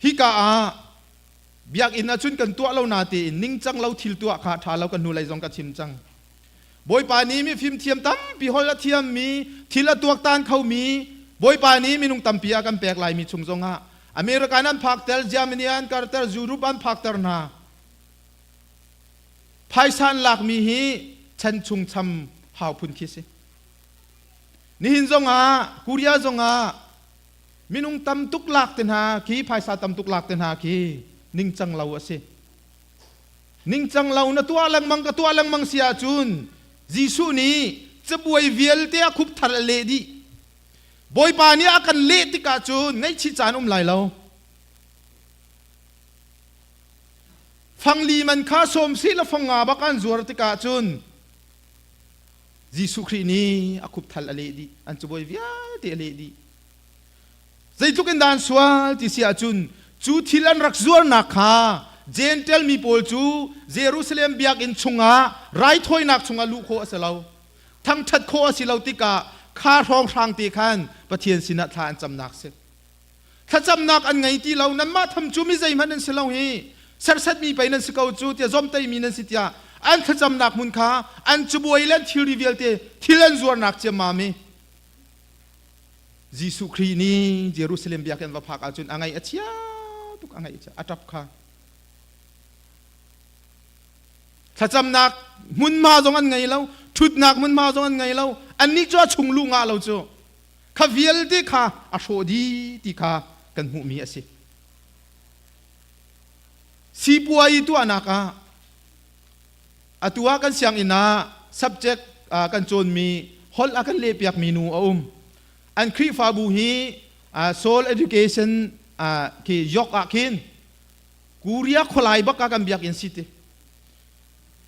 hika ah biakinn ah cun kan tuah lo na tein ningcang lo thil tuah kha ṭha lo kan hnulei zong ka chim cang Bawipa nih mifim thiam tampi holh a thiammi thil a tuaktan khomi Bawipa nih minung tampi a kan pek laimi chung zongah America an phakter, Germany an karter, Europe an phakter hna. Phaisa an lakmi hi chan chung cham hau phun khi si. Nihin zongah Korea zongah minung tam tuk lak te hna khi phaisa tam tuk lak te hna khi ningcang lo a si. Ningcang lo na tuah lengmang ka tuah lengmang si ahcun Jesuh nih cabuai vialte a khup thar a leh dih. Bawipa nih a kan leh tikah cun ngaihchih caan um lai lo. Fangli man kha sawm sih le fang nga bak an zuar tikah cun Jesuh Khrih nih a khupthal a leh dih. An cabuai vialte a leh dih. Zeitluk in dah an sual ti si ahcun cu thil an rak zuarnak kha Jentail mi pawl cu Jerusalem biakinn chungah raithawinak chungah luh khawh a si lo. Thangṭhat khawh a si lo tikah kha hrawnghrang te khan Pathian sinah thla an camnak si. Thlacamnak an ngei ti lo. Nanmah tham cu mi zeihmanh nan si lo hi. Serhsatmi pei nan si ko cu tiah zomteimi nan si tiah an thlacamnak hmun kha an cabuai le an thilri vialte thil an zuarnak ciammam i Jesuh Khrih nih Jerusalem biakinn va phak ahcun a ngaih a chia tuk a ngaih a chia a ṭap kha thlacamnak hmunhma zong an ngei lo ṭhutnak hmunhma zong an ngei lo annih cu a chung luh ngah lo cu kha vialte kha a hrawh dih ti kha kan hmuhmi a si sipuai tuahnak ah Atu ah kan sianginn ah subject kan cawnmi holh a kan lehpiakmi nu a um. An Khrihfabu hi Soul Education khi York ah khin Korea khualai bak ah kan biakinn si ti.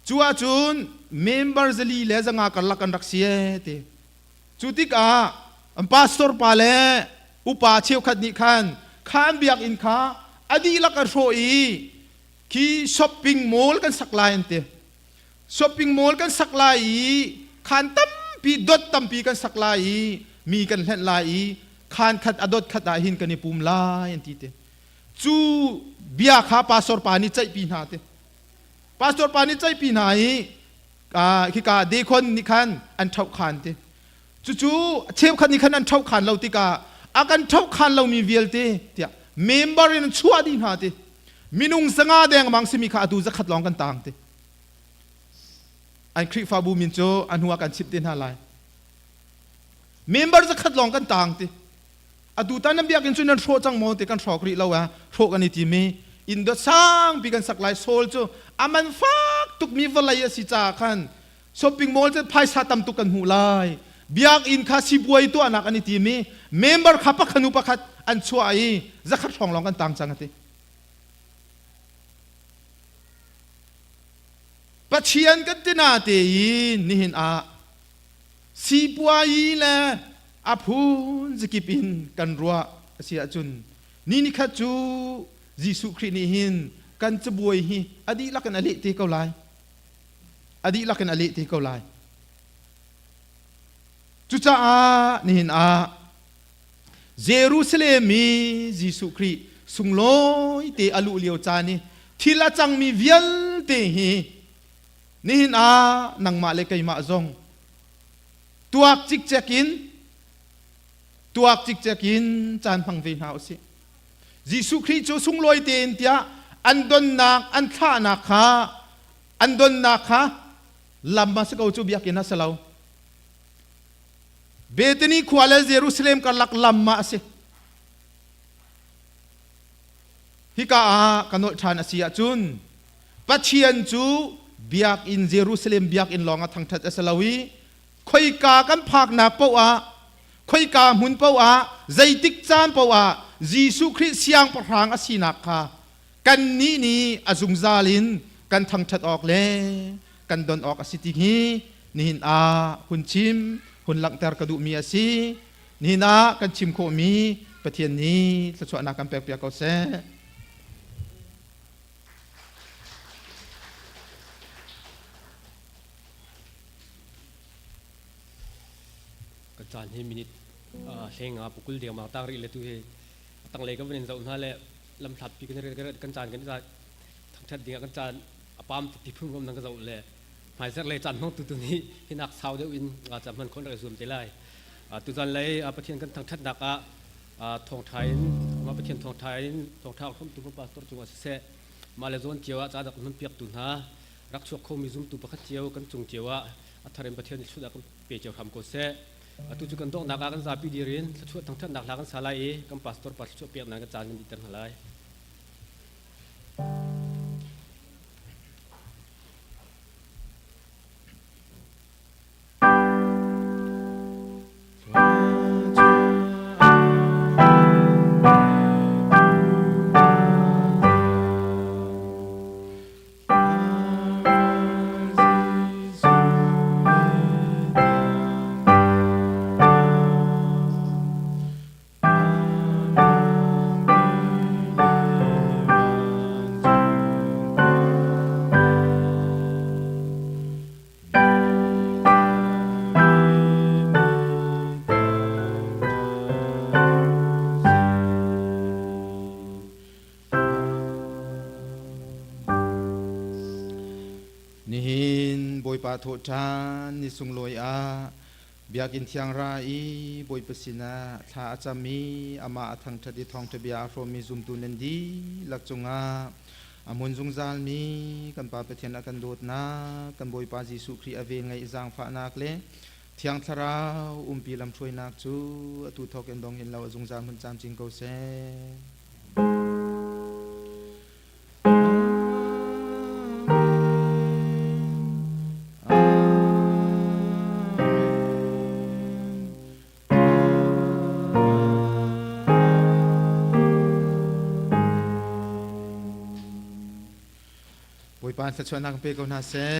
Cu ahcun member zali le zanga karlak kan rak si e ti. Cu tikah an pastor pa le upa cheukhat nih khan kha an biakinn kha a dihlak a hrawh i khi shopping mall kan sak lai an ti shopping mall kan sak lai i khaan tampi dot tampi kan sak lai i mi kan hlenh lai i khaan khat a dot khat ah hin kan i pum lai an ti te cu bia kha pastor pa nih ceihpi hna te pastor pa nih ceihpi hna i khika dekhon nih khan an ṭhoh khan te Cucu cheukhat nih khan an ṭhohkhan lo tikah a kan ṭhohkhan lomi vialte tiah member in an chuah dih hna ti. Minung zanga dengmang simi kha atu zakhat lawng kan taang ti. An Khrihfabu min cu a hnu ah kan chimh te hna lai. Member zakhat lawng kan taang ti. Atu tan nan biakinn cu nan hrawh cang maw ti kan hrawk rih lo ah hrawh kan i tim i inn dot sangpi kan sak lai Saul cu a man fak tukmi vawlei a si caah khan Shopping mall cu phaisa tam tuk kan hmuh lai. Biakinn kha sipuai tuahnak an i tim i member kha pakhat hnu pakhat an chuah i zakhat hrawng lawng kan tang cang a ti. Pathian kan ti na te i nihin ah sipuai le a phun zakip in kan ruah a si ahcun ni nikhat cu Jesuh Khrih nih hin kan cabuai hi a dihlak in a leh te ko lai. A dihlak in a leh te ko lai. Cucaah nihin ah Jerusalem i Jesuh Khrih sunglawi te a luh lio caan i thil a cangmi vialte hi nihin ah nangmah le keimah zong tuak cikcek in tuak cikcek in caan hmang ve hna usih. Jesuh Khrih cu sunglawi tein tiah an donnak an thlahnak kha an donnak kha lam a si ko cu biakinn a si lo. Bethany khua le Jerusalem karlak lam ah a si. Hika ah ka nolh ṭhan a si ahcun Pathian cu biakinn Jerusalem biakinn lawng ah thangṭhat a si lo i khoika kan phaknak paoh ah khoika hmun paoh ah zeitik caan paoh ah Jesuh Khrih siangpahrang a sinak kha kannih nih a zungzal in kan thangṭhat awk le kan don awk a si ti hi nihin ah hun chim hun langhter ka duhmi a si. Nihin ah kan chim khawhmi Pathian nih thluachuahnak kan pekpiak ko seh. Kan caan hi minute hleng ah pukul dengmang tang rih le tu hi a tanglei kan van in zoh hna le lamhlatpi kan kan caan kan thangṭhat ding ah kan caan a pam tuk ti phun nan ka zoh le hmaizarh le caan hmang tu tu nih hinak sau deuh in caan hman khon rak zuam te lai tuzan lei Pathian kan thangṭhatnak ah thawngṭha in mah Pathian thawngṭha in thawngṭha hrawmtu pastor cungah siseh mah le zawn cio ah ca rak hman piak tu hna rak chuak khomi zumtu pakhat cio kan cung cio ah a thar in Pathian nih thludah kan pe cio hram ko seh. Atu cu kan donghnak ah kan zapi dir in thluachuah thangṭhatnak hla kan sa lai i kan pastor pa thluachuah peknak kan caan kan dihter hna lai. Bawipa thawhṭhan ni sunglawi ah Biakinn thiang ra i Bawipa sinah thla a cam i amah a thangṭhat i thawngṭha bia a hrawmmi zumtu nan dihlak cungah a hmun zungzalmi kan Pa Pathian a kan dawtnak, kan Bawipa Jesuh Khrih a velngeih zaangfahnak le Thiang Thlarau umpi lamhruainak cu atu thawk in dong hin lo a zungzal hmun camcin ko seh. Bawipa thluachuahnak pe ko hna seh.